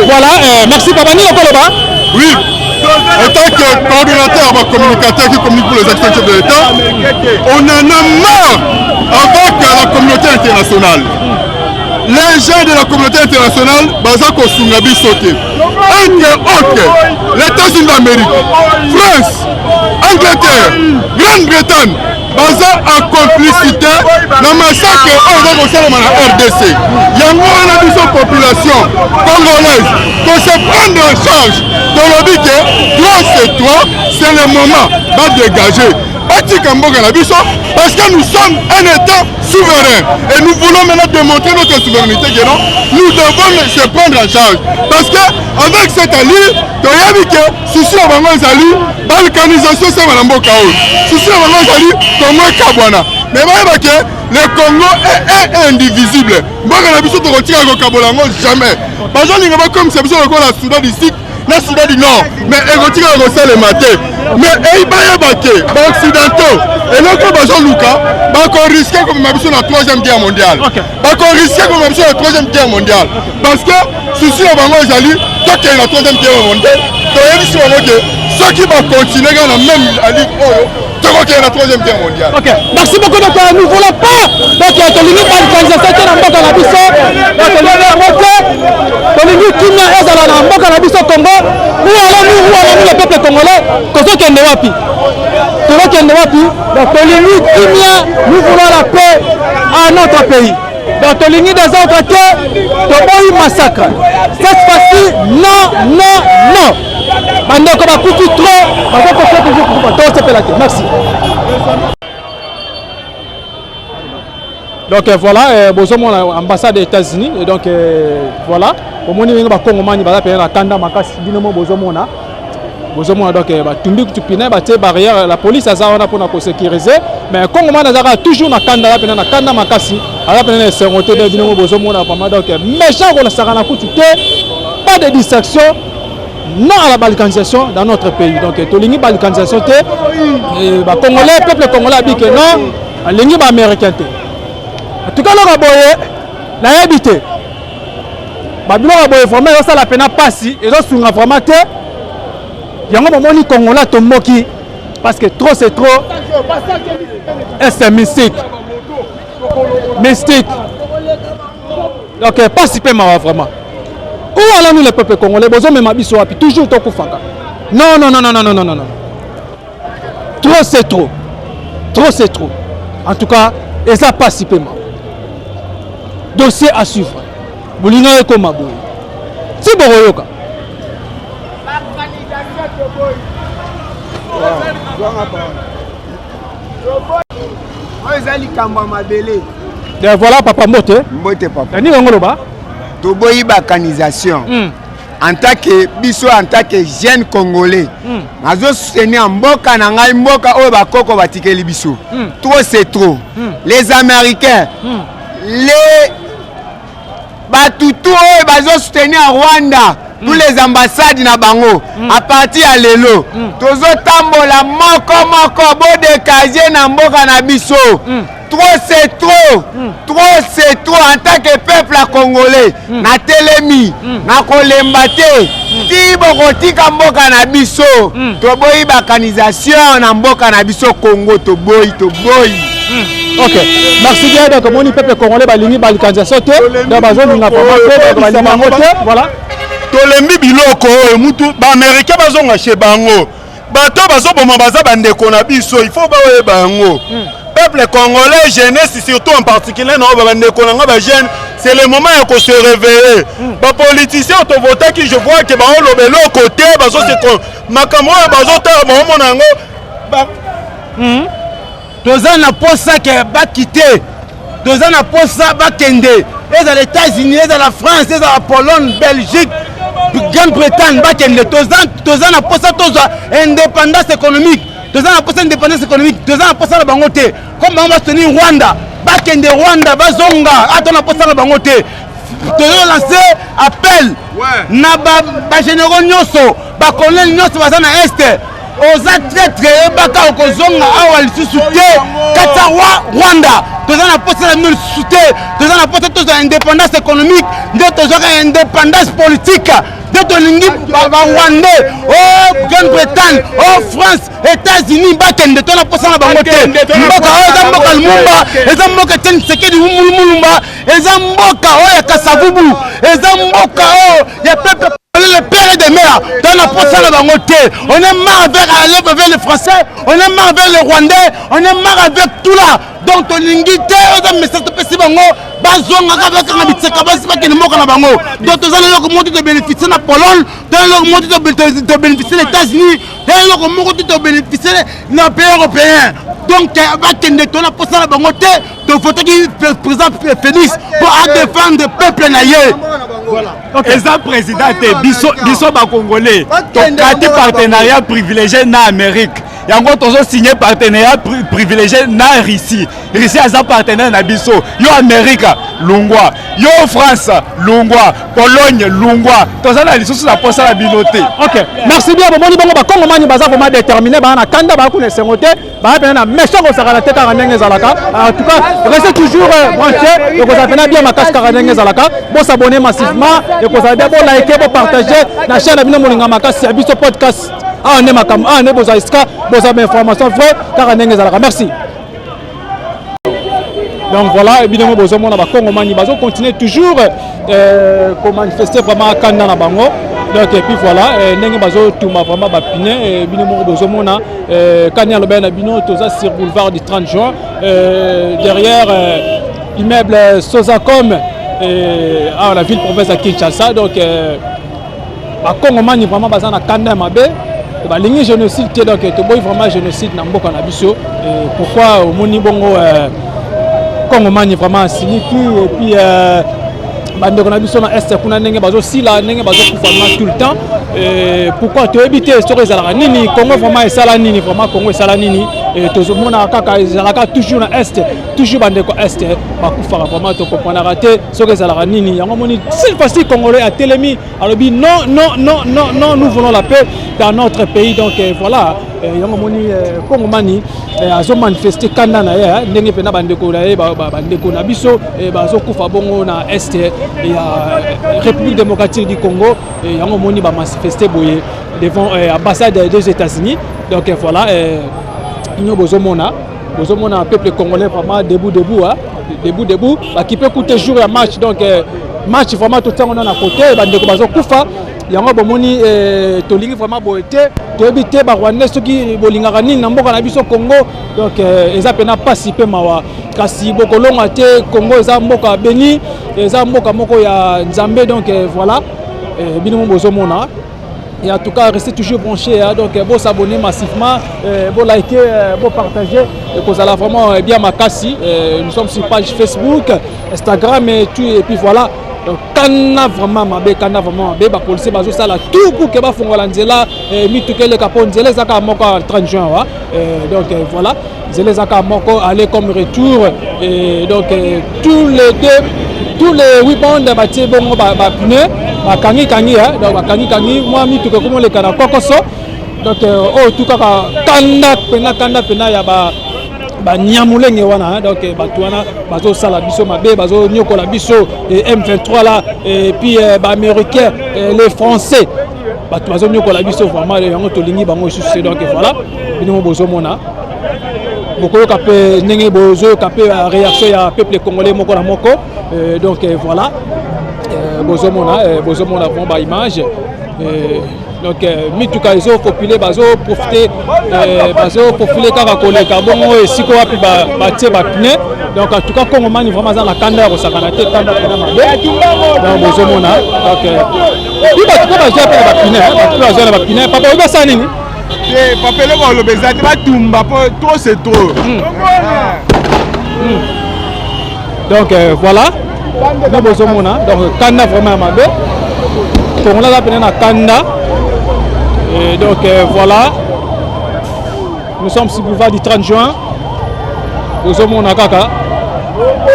voilà, merci papa. Nini okoloba? Oui, en tant que coordonnateur, communicateur qui communique pour les actions de chef de l'État, on en a marre avec la communauté internationale. Les gens de la communauté internationale, baza kosunga biso te. Entre autres, les États-Unis d'Amérique, France, Angleterre, Grande-Bretagne baza en complicité na massacre oyo eza kosalema na RDC. Yango wana biso population congolaise to se prendre en charge, tolobi ke trop c'est trop, c'est le moment ba dégager, batika mboka na biso parce que nous sommes un état souverain et nous voulons maintenant démontrer notre souveraineté que non, nous devons se prendre en charge parce que avec cette allure toyebi ke Souci na bango ezali balkanisation esalema na mboka oyo. Souci na bango ezali Congo ekabwana. Mais bayeba ke le Congo est indivisible. Mboka na biso tokotika kokabola yango jamais. Bazolinga bakomisa biso lokola Soudan du Sud na Soudan du Nord, mais ekotikala kosalema te. Mais eyi bayeba ke ba occidentaux eloko bazoluka bakoriske komema biso na troisième guerre mondiale. Bakoriske komema biso na troisième guerre mondiale parce que Souci na bango ezali tokende na troisième guerre mondiale. Toyebisi bango ke soki bakontinue kaka na même allure oyo tokokende na troisième guerre mondiale. Ok, merci beaucoup. Donc euh, nous voulons pas donc euh, tolingi balkanisation te na mboka na biso, donc tolingi yango te, tolingi kimia ezala na mboka na biso Congo. Où allons-nous, où allons-nous le peuple congolais? Tozokende wapi? Tozokende wapi? Donc tolingi kimia, nous voulons la paix à notre pays. Donc tolingi désordre te, toboyi massacre. Cette fois-ci, non, non, non. Bandeko bakufi trop, bazokofa toujours kufa. Tosepela te. Merci. Donc euh, voilà, euh, bozomona ambassade des États-Unis et donc euh, voilà, bomoni ndenge bakongomani baza mpenza na kanda makasi bino mo bozomona bozomona donc eh, batumbi kutu pine batie barrière la police aza wana mpona kosécuriser mais kongomani azalaka toujours na kanda aza mpena na kanda makasi aza mpena na esengo te nde bino mo bozomona vraiment donc eh, méchant kolasaka na kutu te, pas de distraction, non à la balkanisation dans notre pays. Donc eh, tolingi balkanisation te, bacongolais, peuple congolais abike non, alingi baaméricain te. En tout cas loka boye nayebi te, babiloko ya boye vraiment ezosala mpena mpasi, ezosunga vraiment te. Yango bomoni congolais atomboki parce que trop c'est trop et c'est mystique mystique. Donc mpasi mpe mawa vraiment. Où allons-nous le peuple congolais? Bozomema biso wapi? Toujours tokufaka. Non, non, non, non, non, non, non, non, trop c'est trop, trop c'est trop. En tout cas eza mpasi mpe mawa. Dossier à suivre. Bolinga ekoma boye ti bokoyoka. Oyo eza likambo ya mabele. Eh, voilà papa, mbote. Mbote papa. Nini yango loba? Toboyi balkanisation. En tant que biso, en tant que jeune congolais, nazo soutenir mboka na ngai, mboka oyo bakoko batikeli biso. Trop c'est trop. Les américains, les batutu oyo bazo soutenir Rwanda, tous les ambassades na bango, à partir ya lelo tozotambola moko moko, bodekaje na mboka na biso. Trop c'est trop, trop c'est trop. En tant que peuple congolais, natelemi, nakolemba te ti bokotika mboka na biso. Toboyi balkanisation na mboka na biso Congo, toboyi, toboyi. Ok, merci bien. Donc omoni peuple congolais balingi balkanisation te, donc bazolinga vraiment te, balingi yango te. Voilà. Tolembi biloko oyo mutu baaméricain bazonga chez bango. Bato bazoboma baza bandeko na biso, il faut baoyeba yango. Peuple congolais, jeunesse surtout en particulier, na oyo bandeko na nga bajeune, c'est le moment ya kose réveiller. Bapoliticien tovotaki, je vois ke baoloba eloko te, bazose makambo oyo bazotala baomona yango. Toza na posa ke bakite, toza na posa bakende, ezala États-Unis, ezala France, ezala Pologne, Belgique, Grande-Bretagne, bakende. Toza na posa tozwa indépendance économique, toza na posa indépendance économique, toza na posa na bango te. Comme bango basoutenir Rwanda, bakende Rwanda, bazonga ata na posa na bango te. Tozo lancer appel na bagénéraux nyonso, bacolonel nyonso baza na Est. Oza traître, yebaka okozonga awa lisusu te kati ya Rwanda. Toza na posa na bino lisusu te. Toza na posa tozwa indépendance économique, nde tozwaka indépendance politique, nde tolingi barwandais o Grande-Bretagne, o France, États-Unis, bakende. To na posa na bango te. Mboka oyo eza mboka Lumumba, eza mboka Etienne Tshisekedi Mulumba, eza mboka oyo ya Kasavubu, eza mboka oyo ya peuple, le père de mère. To na na posa na bango te. On est marre avec aller avec les Français, on est marre avec les Rwandais, on est marre avec tout là. Donc tolingi te, oza message topesi bango, bazongaka bakanga bitseka basi bakende mboka na bango. Donc toza na eloko moko te tobénéficie na Pologne, toza na eloko moko te tobénéficie na États-Unis, toza na eloko moko te tobénéficie na pays européen. Donc bakende, toza na posa na bango te. Tovotaki président Félix mpo adéfendre peuple na ye. Eza président te, biso biso bacongolais tokati partenariat privilégié na Amérique, yango tozosigne partenariat privilégié na Russie. Russie aza partenaire na biso. Yo Amérique lungwa, yo France lungwa, Pologne lungwa, toza na lisusu na posa na bino te. Ok, merci bien. Bomoni bongo bakongomani baza vraiment déterminé, baa na kanda, baa kuna esengo te, baa pena na méchant kosakana te kaka ndenge ezalaka. En tout cas, restez toujours branché, ekozala pena bien makasi kaka ndenge ezalaka. Bosabonner massivement, ekozala bien. Bolike, bopartage na chaîne na bino molinga makasi ya biso podcast. Awa nde makambo, awa nde bozwa esika bozwa bainformation vrai kaka ndenge ezalaka. Merci. Donc voilà, évidemment, bozomona bakongomani bazocontinue toujours komanifester vraiment kanda na bango. Donc et puis voilà, ndenge bazotumba vraiment bapine, bino moko bozomona. Kani alobai na bino, toza sur boulevard du 30 juin, derrière immeuble Sozacom, awa la ville province ya Kinshasa. Donc bakongomani vraiment baza na kanda ya mabe, balingi génocide te. Donc toboyi vraiment génocide na mboka na biso. Pourquoi omoni bongo kongomani vraiment asiliki? Et puis bandeko na biso na Est kuna, ndenge bazosila, ndenge bazokufa vraiment tout le temps, pourquoi toyebi te soki ezalaka nini. Congo vraiment esala nini? Vraiment Congo esala nini? Tozomonaka kaka ezalaka toujours na Est, toujours bandeko Est bakufaka. Vraiment tokomprenaka te soki ezalaka nini. Yango moni cette fois-ci congolais atelemi, alobi non, non, non, non, non, nous voulons la paix dans notre pays. Donc voilà, yango moni kongomani azomanifeste kanda na ye ndenge mpena bandeko na ye, bandeko na biso bazokufa bongo na Est ya République démocratique du Congo. Yango moni bamanifeste boye devant ambassade des États-Unis. Donc voilà, ino bozomona, bozomona peuple congolais vraiment debout, debout, hein? Debout, debout. Bakipe kute jour ya match. Donc match vraiment totiango na côté, bandeko bazokufa. Yango bomoni, tolingi vraiment boye te. Toyebi te barwandais soki bolingaka nini na mboka na biso Congo. Donc eza mpena mpasi mpe mawa, kasi bokolonga te. Congo eza mboka beni, eza mboka moko ya Nzambe. Donc voilà, bino mo bozomona. Et en tout cas, restez toujours branchés, hein. Donc bon, s'abonner massivement, bon, liker, bon, partager, et que ça vraiment bien makasi. Nous sommes sur page Facebook, Instagram et tout, et puis voilà. Donc kana vraiment mabe, kana vraiment mabe. Bapolisier bazosala tout pour ke bafongola nzela, mituka eleka, mpo nzela ezaka moko 30 juin wa. Donc voilà, nzela ezaka moko, aller comme retour. Et donc tous les deux, tous les huit bandes batie bongo bapneu, bakangi kangi, donc bakangi kangi mwa mituka ekoma oleka na kokoso. Donc oyo tu kaka kanda pena, kanda pena ya ba banyamulenge wana. Donc bato wana bazosala biso mabe, bazonyokola biso, M23 là, et puis baaméricain, les Français, bato bazonyokola biso vraiment. Yango tolingi bango lisusu. Donc voilà, bino bozomona, bokoyoka mpe ndenge bozoyoka mpe réaction ya peuple congolais moko na moko. Donc voilà, bozomona, bozomona vraiment baimage. Donc mituka ezopopule, bazoprofite, bazopofile kaka koleka bongo esika wapi batie bapneu. Donc en tout cas, kongomani vraiment aza na kanda ya kosakana te, kanda mpena mabe. Donc bozomona, donc bi bato mpe bazwa mpe na bapneu, bato mpe bazwa na bapneu. Papa, oyebi asala nini? Te papa, eloko oloba eza te, batumba mpo trop c'est trop. Donc voilà, nde bozomona. Donc kanda vraiment ya mabe, kongola aza pene na kanda. Et donc voilà, nous sommes sur boulevard du 30 juin, bozomona kaka.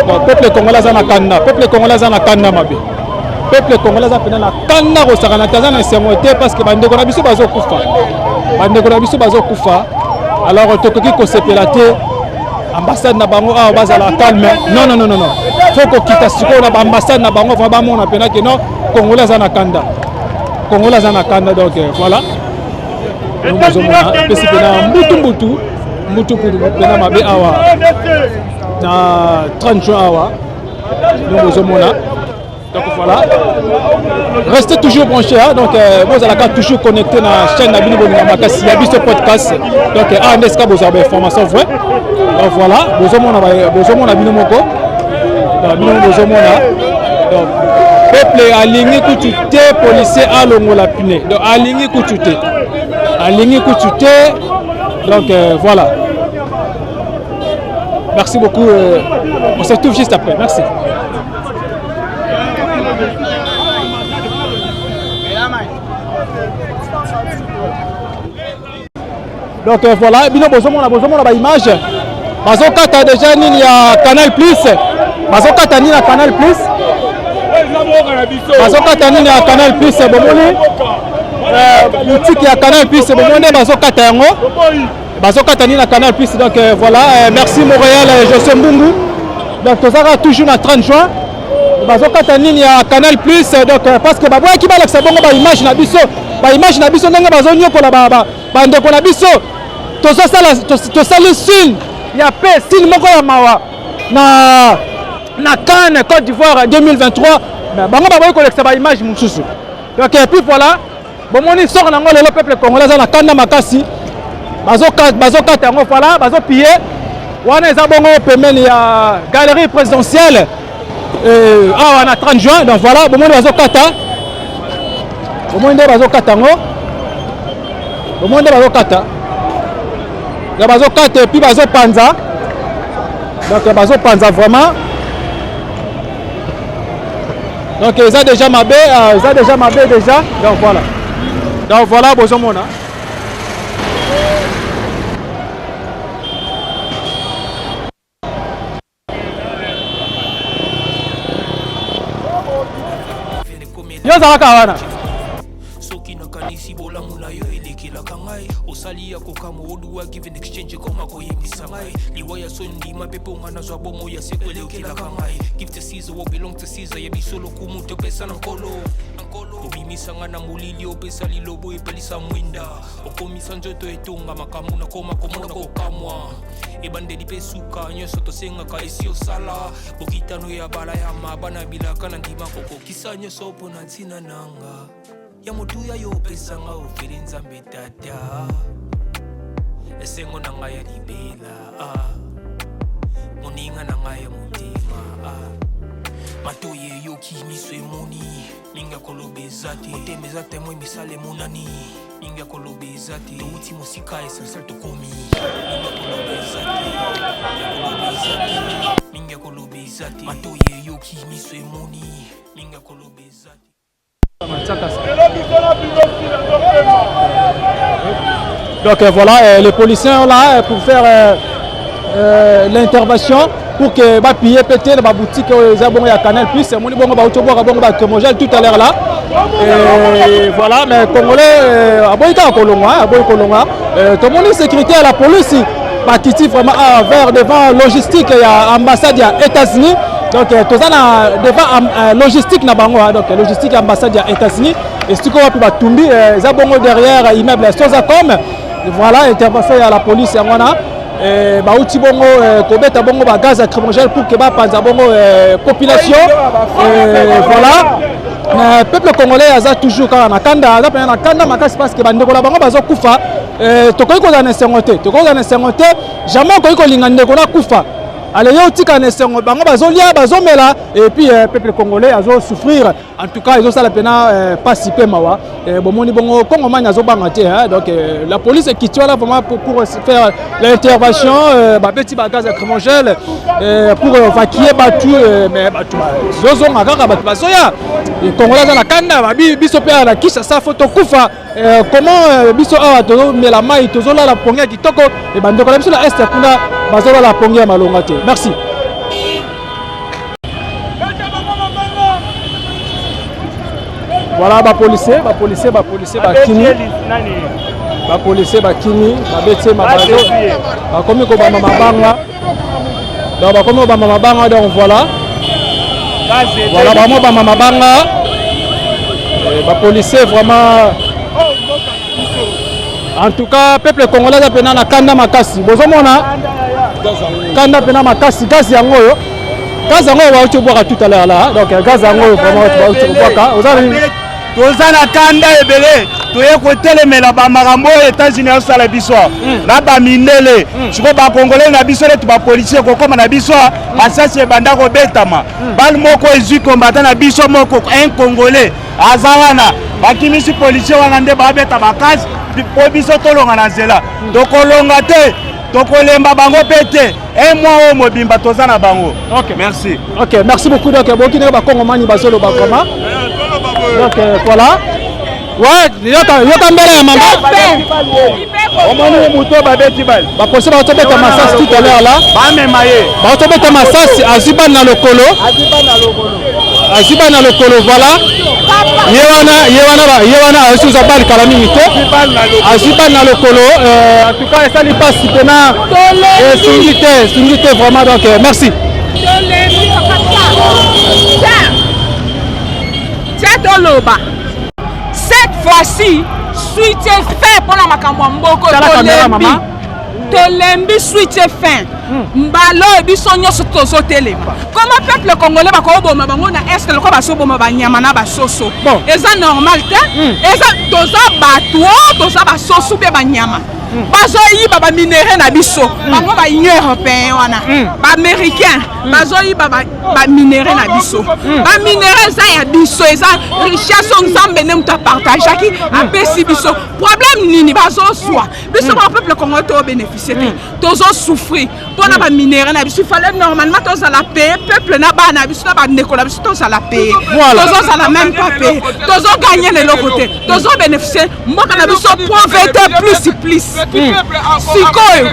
Donc peuple congolais aza na kanda, peuple congolais aza na kanda mabe, peuple congolais aza pene na kanda kosakana te, aza na esengo te parce que bandeko na biso bazokufa, bandeko na biso bazokufa. Alors tokoki kosepela te. Ambassade na bango awa bazala calme. Non, non, non, non, non, faut kokita sikoyo na baambassade na bango, vraiment bamona mpena ke non, congolais aza na kanda, congolais aza na kanda. Donc voilà, bozomona epesi mpena mbutu mbutu mbutu mbutu mpena mabe awa na 30 juin awa. Donc bozomona. Donc voilà. Restez toujours branchés. Hein? Donc, euh, vous allez toujours connecté dans la chaîne Nabino Bolinga Makasi, ya biso podcast. Donc, euh, ah, n'est-ce pas, vous avez information vraie. Donc voilà, vous avez vous avez bino moko. Donc, bino vous avez Donc, peuple alingi kutu te policier alongola pneu. Donc, alingi kutu te. Alingi kutu te. Donc, euh, voilà. Merci beaucoup. Euh, on se retrouve juste après. Merci. Donc euh, voilà, bino bozomona bozomona ba image. Bazokata déjà nini ya Canal Plus. Bazokata nini ya Canal Plus. Bazokata nini ya Canal Plus bomoni. Euh, boutique ya Canal Plus bomoni bazokata yango. Bazokata nini na Canal Plus donc euh, voilà, euh, merci Montréal euh, José Mbungu. Donc tozaka toujours na 30 juin. Bazokata nini ya Canal Plus euh, donc euh, parce que baboyaki balakisa bongo ba image na biso, ba image na biso ndenge bazonyokola ba, ba, bandeko na biso. Tozosala tosali signe ya paix, signe moko ya mawa na na CAN Côte d'Ivoire 2023 mais bango baboyi kolekisa ba image mosusu. Donc et puis voilà bomoni sort nango lelo peuple congolais aza na kanda makasi bazokata yango fala bazopille wana eza bongo pembeni ya galerie présidentielle euh, awa na 30 juin donc voilà bomoni bazokata bomoni nde bazokata yango bomoni nde bazokata ya bazokata epuis bazopanza donc bazopanza vraiment Donc eza déjà mabe, euh, eza déjà mabe déjà. Donc voilà. Donc voilà bozomona. Yo ozalaka wana. Soki nakanisi bolamu na yo elekelaka ngai osali ya kokamwa oduwa give and exchange ekoma koyebisa ngai liwa ya soni ndima mpe mpo ngai nazwa bomoi ya seko elekelaka ngai give to Caesar what belong to Caesar ya biso lokumu topesa na nkolo obimisa ngai na molili opesa lilobo epelisa mwinda okomisa nzoto etonga makambo nakoma komona kokamwa ebandeli mpe suka nyonso tosengaka esi osala bokitano ya balayama bana bilaka na ndima kokokisa nyonso mpo na ntina nanga ya motuya yo opesa nga ofele nzambe tata esengo na ngai ya libela ah. moninga na ngai ya motema ah. matoyi eyoki miso emoni mingi ya koloba eza te motema eza temoi misala emonani mingi ya koloba eza te towuti mosika essentiel tokomi mingi ya koloba eza te ya koloba eza te mingi ya koloba eza te matoyi eyoki miso emoni mingi ya koloba eza te Donc euh, voilà, euh, les policiers sont là euh, pour faire euh, euh, l'intervention pour que ba piller péter ba boutique oyo eza bongo ya Canal Plus, moni bongo ba auto boka bongo ba cremogène tout à l'heure là. Et voilà, mais congolais euh, aboyi kaka kolongwa, aboyi kolongwa. Euh, tomoni sécurité à la police bakiti vraiment ah, vers devant logistique ya ambassade ya États-Unis. Donc euh, toza na devant euh, logistique na bango, hein, donc logistique ya ambassade ya États-Unis. Esika wapi batumbi eza bongo derrière immeuble ya Sozacom. Voilà intervention ya la police yango wana. Eh, bauti bongo eh, kobeta bongo ba gaz lacrymogène pour que bapanza bongo eh, population eh, voilà mais peuple congolais aza toujours kaka na kanda aza mpenza na kanda makasi parce que bandeko na bango bazokufa eh, tokoki kozala na esengo te tokoki kozala na esengo te jamais okoki kolinga ndeko nakufa ale yo otika na esengo bango bazolia bazomela et puis eh, peuple congolais azosouffrir En tout cas, ezosala pena euh, pasi pe mawa. Euh, bomoni bongo Congomani azobanga te hein. Donc euh, la police ekiti wana vraiment pour, pour faire l'intervention euh, babeti ba gaz lacrymogène euh, pour évacuer batu euh, mais batu bazozonga kaka batu bazoya. Congolais aza na kanda babi biso pe na Kinshasa faut tokufa. Euh, comment euh, biso awa tozomela mai tozolala pongi ya kitoko e bandeko na biso na est kuna bazolala pongi ya malonga te. Merci. Voilà ba policiers, ba policiers, ba policiers bakimi. Ba policiers bakimi, babeti mabazo. Bakomi kobamba mabanga. Donc bakomi kobamba mabanga donc voilà. Voilà bango bamba mabanga. Eh, ba policiers vraiment En tout cas, peuple congolais aza pena na kanda makasi. Bozomona kanda pena makasi, gaz yango oyo. Gaz yango bauti kobwaka tout à l'heure là. Donc gaz yango vraiment bauti kobwaka. Oza toza na kanda ebele toye kotelemela bamakambo oyo États-Unis asala biso hmm. na bamindele hmm. sikoyo bakongole na biso neti bapolisier kokoma na biso hmm. masasi ebanda kobetama bale moko ezwi kombata na biso moko un congolais aza wana bakimisi policier wana nde babeta makasi mpo biso tolonga na nzela tokolonga te tokolemba bango mpe te un mois oyo mobimba toza na bango. Ok, merci. Ok, merci beaucoup. Donc boki ndenge bakongomani bazoloba vraiment. Donc euh, voilà. Ouais, yoka yoka mbele ya mama. Omoni moto babeti bale. Bapolisi bazobeta masasi tout à l'heure là. Bamema ye. Bazobeta masasi azwi bana na lokolo. Azwi bana na lokolo voilà. Ye wana ye wana ye wana azwi kozwa bale kala mingi te. Azwi bale na lokolo euh, en tout cas esali mpasi mpena esungi te esungi te vraiment donc euh, merci. Tia toloba cette fois-ci suite fin mpo na makambo ya mboko tolembi tolembi suite fin hmm. mbala oyo biso nyonso tozotelema koma peuple congolais bakoboma bango na est lokola bazoboma banyama na basoso eza normal te hmm. eza toza bato oh, toza basoso mpe banyama hmm. bazoyiba baminere na biso bango ba union européen wana baaméricain bazoyiba baminere na biso hmm. baminere eza ya biso eza richesse oyo nzambe nde moto apartageaki hmm. apesi biso problème nini bazozwa biso hmm. ba peuple congolais tobénéficie te tozosouffrir mpo na baminere na biso ifale normalement tozala paye peuple na bana na biso na bandeko na biso tozala paye tozozala même pas paye tozoganye na eloko te tozobénéficie mboka na biso pauvreté plus plus sikoyo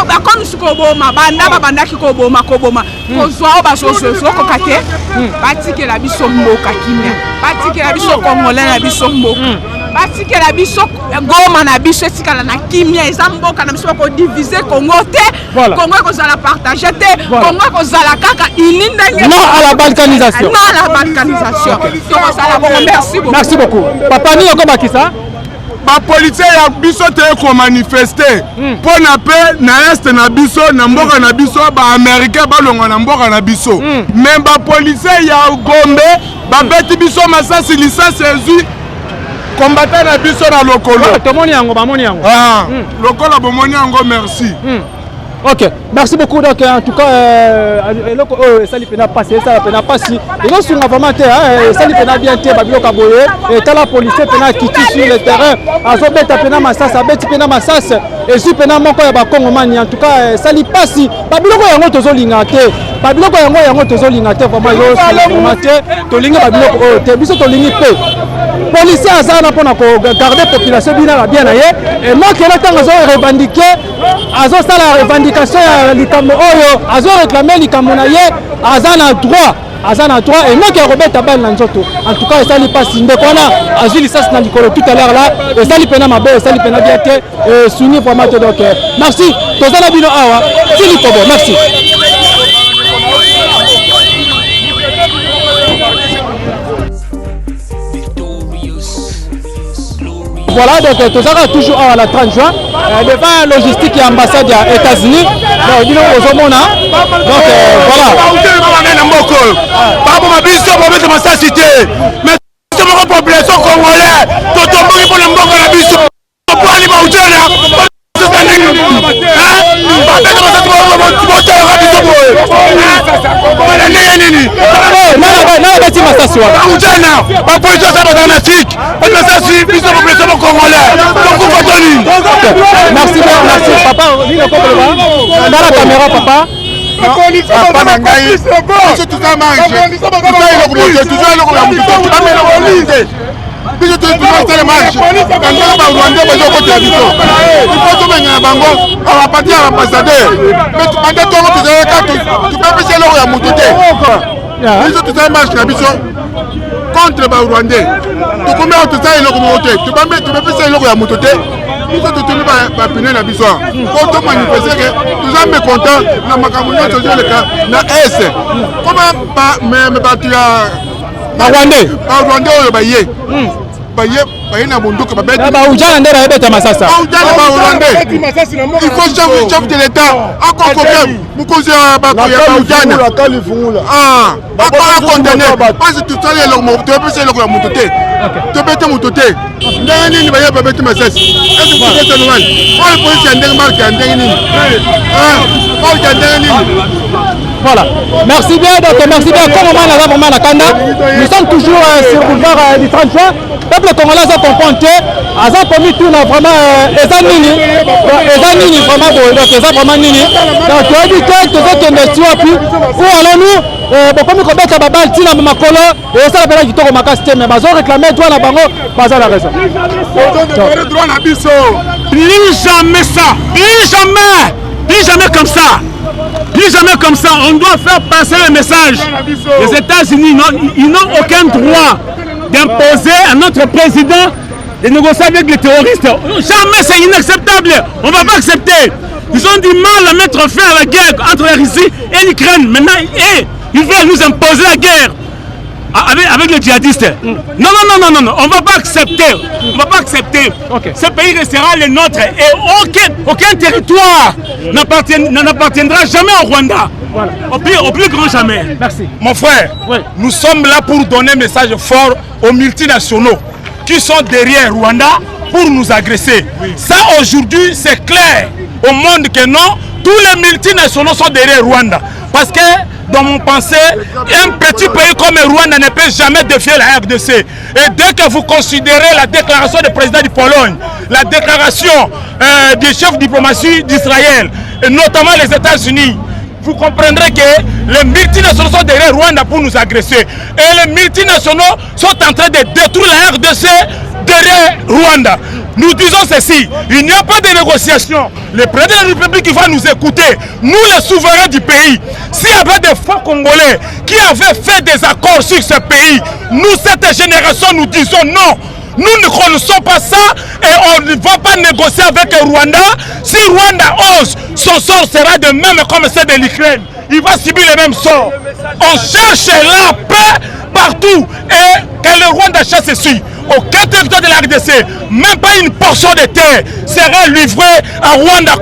bakomi koboma banda babandaki koboma koboma hmm. kozwa oyo bazozwa ezokoka te hmm. batikela biso mboka kimia batikela biso congolais na biso mboka hmm. batikela biso goma na biso etikala na kimia eza mboka na biso bakodivise congo te congo ekozala partage te congo ekozala kaka uni ndenge non à la balkanisation non à la balkanisation tokozala bongo merci beaucoup merci beaucoup papa nini okobakisa Ba policier ya biso toye ko manifester mpo na pe na est na biso na mboka na biso ba américain balongwa na mboka na biso mais ba policier ya Gombe babeti biso masasi lisasi ezwi combattant na biso na lokolo. Tomoni yango bamoni yango. Ah, lokola bomoni yango merci. Ok, merci beaucoup. Donc, en tout cas, euh, eloko oyo esali pena pasi, esala pena pasi. Ezosunga vraiment te, hein, esali pena bien te, babiloko boye. Etala policier pena kiti sur le terrain, azobeta pena masasi, abeti pena masasi, ezwi pena moko ya bakongomani. En tout cas, esali pasi. Babiloko yango tozolinga te. Babiloko yango yango tozolinga te vraiment, ezosunga vraiment te. Tolingi babiloko oyo te. Biso tolingi pe. Policier aza wana mpona ko garder population bina na bien na ye. Et mokelo ntango azo revendiquer azosala revendication ya likambo oyo azo réclamer likambo na ye aza na droit aza na droit enoki ya kobeta bale na nzoto en tout cas esali mpasi ndeko wana azwi lisasi na likolo tout à l'heure là esali mpena mabe esali mpena bien te esuni vraiment te donc euh, merci toza na bino awa ti likobo merci Voilà, donc euh, tozalaka toujours awa la 30 juin euh, devant logistique ya ambassade ya États-Unis. Donc bino bozomona. Donc euh, voilà. na mboka oyo baboma biso babeta masasi te mais biso moko population congolais totomboki mpo na mboka na biso bwani baujana babeta masasi botalaka biso boye na ndenge nini nabeti masasi wana baujana bapolisi osa bazala na sik bati masasi biso population bocongolais tokufa to nini merci merci papa nini okokoloba ndala caméra papa papa na ngai biso toza marche toza eloko moto toza eloko ya moto te te biso tozosala marche bandeko ba rwandais bazokotela biso ifo tobengana bango abaparti ya ambassadeur banda ntongo tozalaka topepesi eloko ya moto te biso tozala marche na biso contre ba rwandais tokomi awa tozala eloko moko te tobepesa eloko ya moto te biso totuni bapine na biso po tomanifeste ke toza mécontent na makambo nyonso ezoleka na est koma bato ya barwandais barwandais oyo baye hmm. Baye baye na bondoki babeti. Baujana nde bayebeta masasa. Baujana ba hollandais. Il faut chef chef de l'État akonvoke mokonzi ya bato ya baujana. Ah, akola condamné parce que tosali eloko moko toyebisa eloko ya moto te. Tobete moto te. Ndenge nini baye babeti masasi? Est-ce que c'est normal? Oyo polisi ya ndenge marque ya ndenge nini? Ah, marque ya ndenge nini? Voilà. Merci bien, donc merci bien. Comme on a vraiment la Kanda, nous sommes toujours euh, sur le boulevard euh, du 30 juin. Peuple congolais a comprendre que aza komi tuna vraiment euh, eza nini eza nini vraiment boye donc eza vraiment nini donc toyebi te tozokende ti wapi où allons-nous euh, bokomi kobeta babale ntina makolo esala mpena kitoko makasi te mais bazo réclame droit na bango baza na raison droit na biso plus jamais ça plus jamais plus jamais comme ça plus jamais comme ça on doit faire passer le message les États-Unis ils n'ont aucun droit d'imposer à notre président de négocier avec les terroristes. Jamais, c'est inacceptable. On ne va pas accepter. Ils ont du mal à mettre fin à la guerre entre la Russie et l'Ukraine. Maintenant, et, ils veulent nous imposer la guerre avec, avec les djihadistes. Mm. Non, non, non, non, non, non, on ne va pas accepter. On ne va pas accepter. Okay. Ce pays restera le nôtre et aucun, aucun territoire n'appartiendra jamais au Rwanda. Voilà. Au, plus, au plus grand jamais. Merci. Mon frère, oui. nous sommes là pour donner un message fort aux multinationaux qui sont derrière Rwanda pour nous agresser. Oui. Ça aujourd'hui, c'est clair au monde que non, tous les multinationaux sont derrière Rwanda. Parce que dans mon pensée, un petit pays comme Rwanda ne peut jamais défier la RDC. Et dès que vous considérez la déclaration du président de Pologne, la déclaration euh, du chef diplomatie d'Israël, et notamment les États-Unis, vous comprendrez que les multinationaux sont derrière Rwanda pour nous agresser. Et les multinationaux sont en train de détruire la RDC derrière Rwanda. Nous disons ceci, il n'y a pas de négociation. Le président de la République va nous écouter, nous les souverains du pays. S'il y avait des francs congolais qui avaient fait des accords sur ce pays, nous, cette génération, nous disons non. Nous ne connaissons pas ça et on ne va pas négocier avec le Rwanda. Si Rwanda ose, son sort sera de même comme celle de l'Ukraine. Il va subir le même sort. On cherche la paix partout et que le Rwanda chasse ici. Aucun territoire de la RDC, même pas une portion de terre sera livrée à Rwanda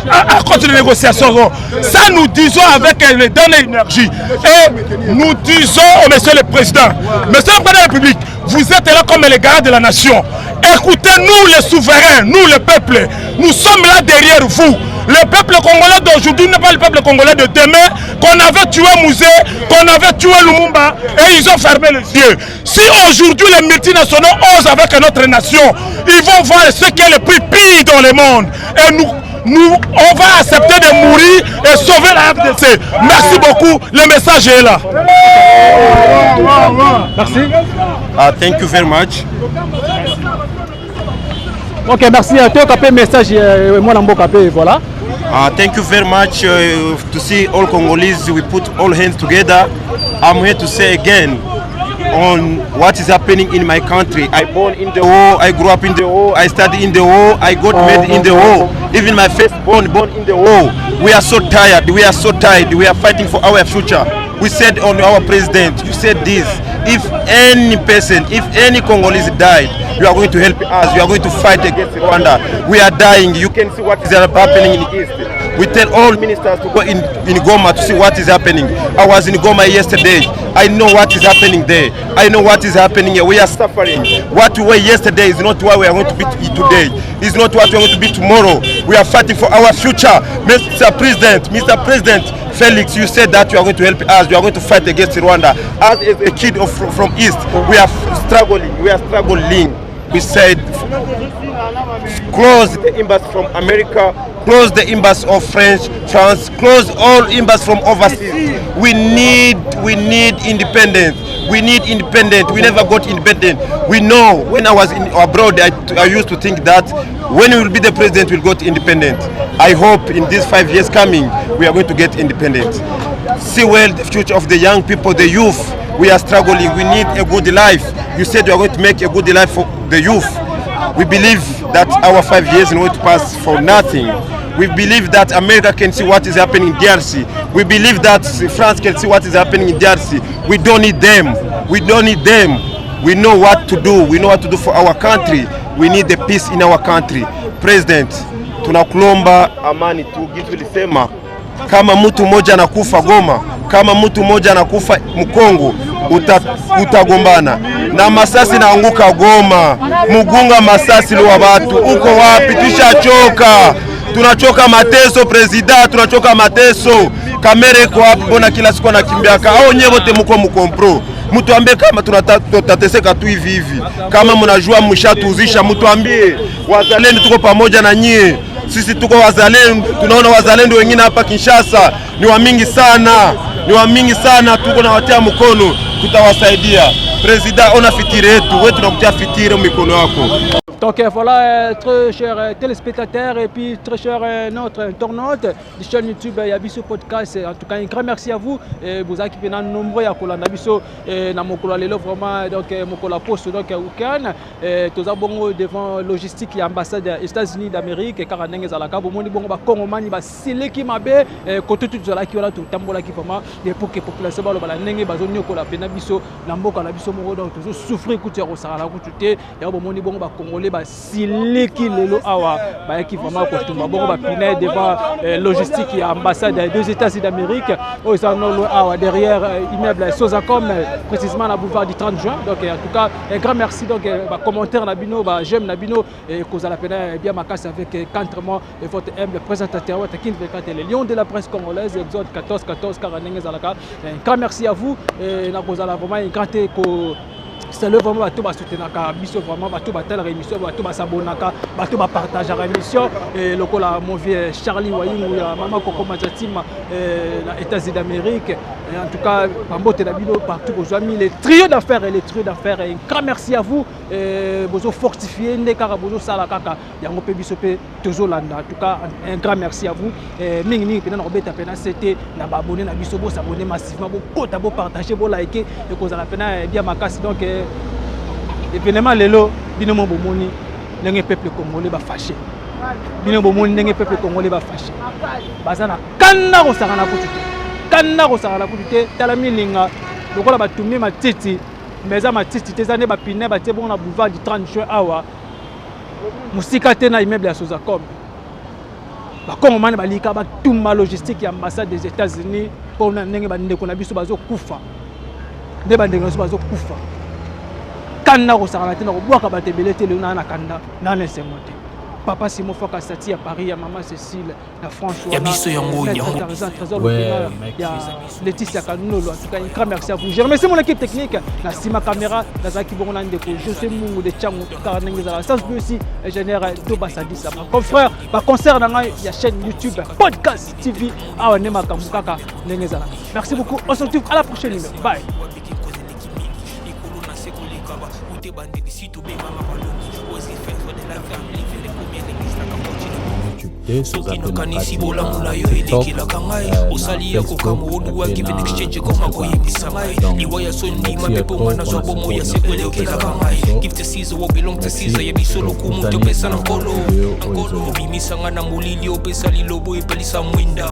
à cause de négociations. Ça, nous disons avec les dernières énergie. Et nous disons au monsieur le président, monsieur le président de la République, vous êtes là comme les garants de la nation. Écoutez-nous les souverains, nous le peuple. Nous sommes là derrière vous. Le peuple congolais d'aujourd'hui n'est pas le peuple congolais de demain qu'on avait tué Mouzé, qu'on avait tué Lumumba et ils ont fermé les yeux. Si aujourd'hui les multinationaux osent avec notre nation, ils vont voir ce qui est le plus pire dans le monde. Et nous, nous, on va accepter de mourir et sauver la RDC. Merci beaucoup, le message est là. Merci. Uh, thank you very much. Ok, merci. Toyoka mpe message euh, mwana mboka mpe voilà. Uh, thank you very much uh, to see all Congolese. We put all hands together. I'm here to say again on what is happening in my country. I born in the war, I grew up in the war, I studied in the war, I got married in the war. Even my firstborn born in the war. We are so tired. We are so tired. We are fighting for our future. We said on our president, you said this. If any person, if any Congolese died, you are going to help us. You are going to fight against Rwanda. We are dying. You can see what is happening in the East. We tell all ministers to go in, in Goma to see what is happening. I was in Goma yesterday. I know what is happening there. I know what is happening here. We are suffering. What we were yesterday is not what we are going to be today. It's not what we are going to be tomorrow. We are fighting for our future. Mr. President, Mr. President, Felix, you said that you are going to help us. You are going to fight against Rwanda. As a kid of, from East, we are struggling. We are struggling. We said close the embassy from America, close the embassy of French, France, close all embassies from overseas. We need, we need independence. We need independence. We never got independent. We know when I was in abroad, I, I used to think that when we will be the president, we'll got independent. I hope in these five years coming, we are going to get independent. See well the future of the young people, the youth. We are struggling. We need a good life. You said you are going to make a good life for the youth. We believe that our five years in order to pass for nothing. We believe that America can see what is happening in DRC. We believe that France can see what is happening in DRC. We don't need them. We don't need them. We know what to do. We know what to do for our country. We need the peace in our country. President, tunakulomba amani tu. Gitu ilisema kama mtu mmoja anakufa Goma, kama mtu mmoja anakufa Mkongo, uta, utagombana na masasi naanguka Goma, Mugunga, masasi liwa watu uko wapi? Tushachoka, tunachoka mateso presida, tunachoka mateso. Kamere iko wapi? Mbona kila siku anakimbiaka? Au nyewe wote muko mukompro Mutuambie kama tutateseka tu hivi hivi. Kama mnajua mshatuzisha, mutuambie. Wazalendo tuko pamoja na nyie, sisi tuko wazalendo. Tunaona wazalendo wengine hapa Kinshasa ni wa mingi sana, ni wa mingi sana, tuko na watia mkono, tutawasaidia. Presida, ona fitiri yetu, wewe tunakutia fitiri mikono yako. Donc voilà, très chers téléspectateurs et puis très chers notre internaute de chaîne YouTube ya biso podcast. En tout cas, un grand merci à vous. Et vous avez qui nombreux ya kolanda biso na mokolo ya lelo vraiment donc mokolo ya poste donc week-end toza bongo devant logistique ya ambassade ya États-Unis d'Amérique kaka ndenge ezalaka bomoni bongo bakongomani basiliki mabe kote tu tozalaki wana totambolaki vraiment pour que population balobala ndenge bazoniokola mpena biso na mboka na biso moko donc tozosouffrir kutu ya kosakana kutu te. Yango bomoni bongo bakongolais basiliki lelo awa bayaki vraiment kotumba bongo bapine devant logistique ya ambassade des États-Unis d'Amérique oyo eza nolo awa derrière immeuble Sozacom, précisément na boulevard du 30 juin. Donc en tout cas, un grand merci. Donc bacommentaire na bino, baj'aime na bino kozala pena bien makasi avec quantrement votre humble présentateur Watakin 24, le lion de la presse congolaise, exode 14 14 kaka ndenge ezalaka. Un grand merci à vous na kozala vraiment un grand ko salut vraiment bato basoutenaka biso, vraiment bato batalaka émission, bato basabonaka, bato bapartageaka émission, lokola mon vieux Charlie Wayungu ya mama Koko Majatima na États-Unis d'Amérique. En tout cas, bambote na bino partout bozwami, les trio d'affaires et les trio d'affaires, un grand merci à vous. Bozo fortifier nde kaka bozosala kaka yango mpe biso mpe tozolanda. En tout cas, un grand merci à vous mingimingi mpena na kobeta mpena sete na baabonné na biso. Bosabonner massivement, bokota, bopartage, bolike, ekozala mpena bien makasi. Donc événement lelo, bino mo bomoni ndenge peuple congolais bafâché, bino bomoni ndenge peuple congolais bafâché, baza na kanda kosakana kutu te, kanda kosakana kutu te. Tala milinga lokola batumbi matiti, mais eza matiti te, eza nde bapine batie bongo na boulevard du 30 juin awa, mosika te na immeuble ya Sozacom. Bakongomani balika batumba logistique ya ambassade des États-Unis mpona ndenge bandeko na biso bazokufa, nde bandeko na biso bazokufa. Kanda kosakana te na kobwaka bato ebele te. Lelo naa na kanda, naa na esengo te. Papa Simon Faka Sati ya Paris, ya mama Cécile na France. Ya biso yango, yango. Trésor ya Laetitia Kanolo, en tout cas un grand merci à vous. Je remercie mon équipe technique. Na sima caméra nazalaki bongo na ndeko José Mungu de Tchango kaka ndenge ezala sans plus aussi ingénieur Tobasadisa, ma confrère, baconcert na ngai ya chaîne YouTube Podcast TV awa nde makambo kaka ndenge ezala. Merci beaucoup, on se retrouve à la prochaine numéro. Bye. Soki nakanisi bolamu na yo elekelaka ngai, osali ya kokamwa, oduwa give and exchange ekoma koyebisa ngai liwa ya soni ndima mpe mpo nga nazwa bomo ya seko elekelaka ngai. Give to Caesar what belong to Caesar, ya biso lokumu topesa na Nkolo. Nkolo obimisanga na molili, opesa lilobo epelisa mwinda.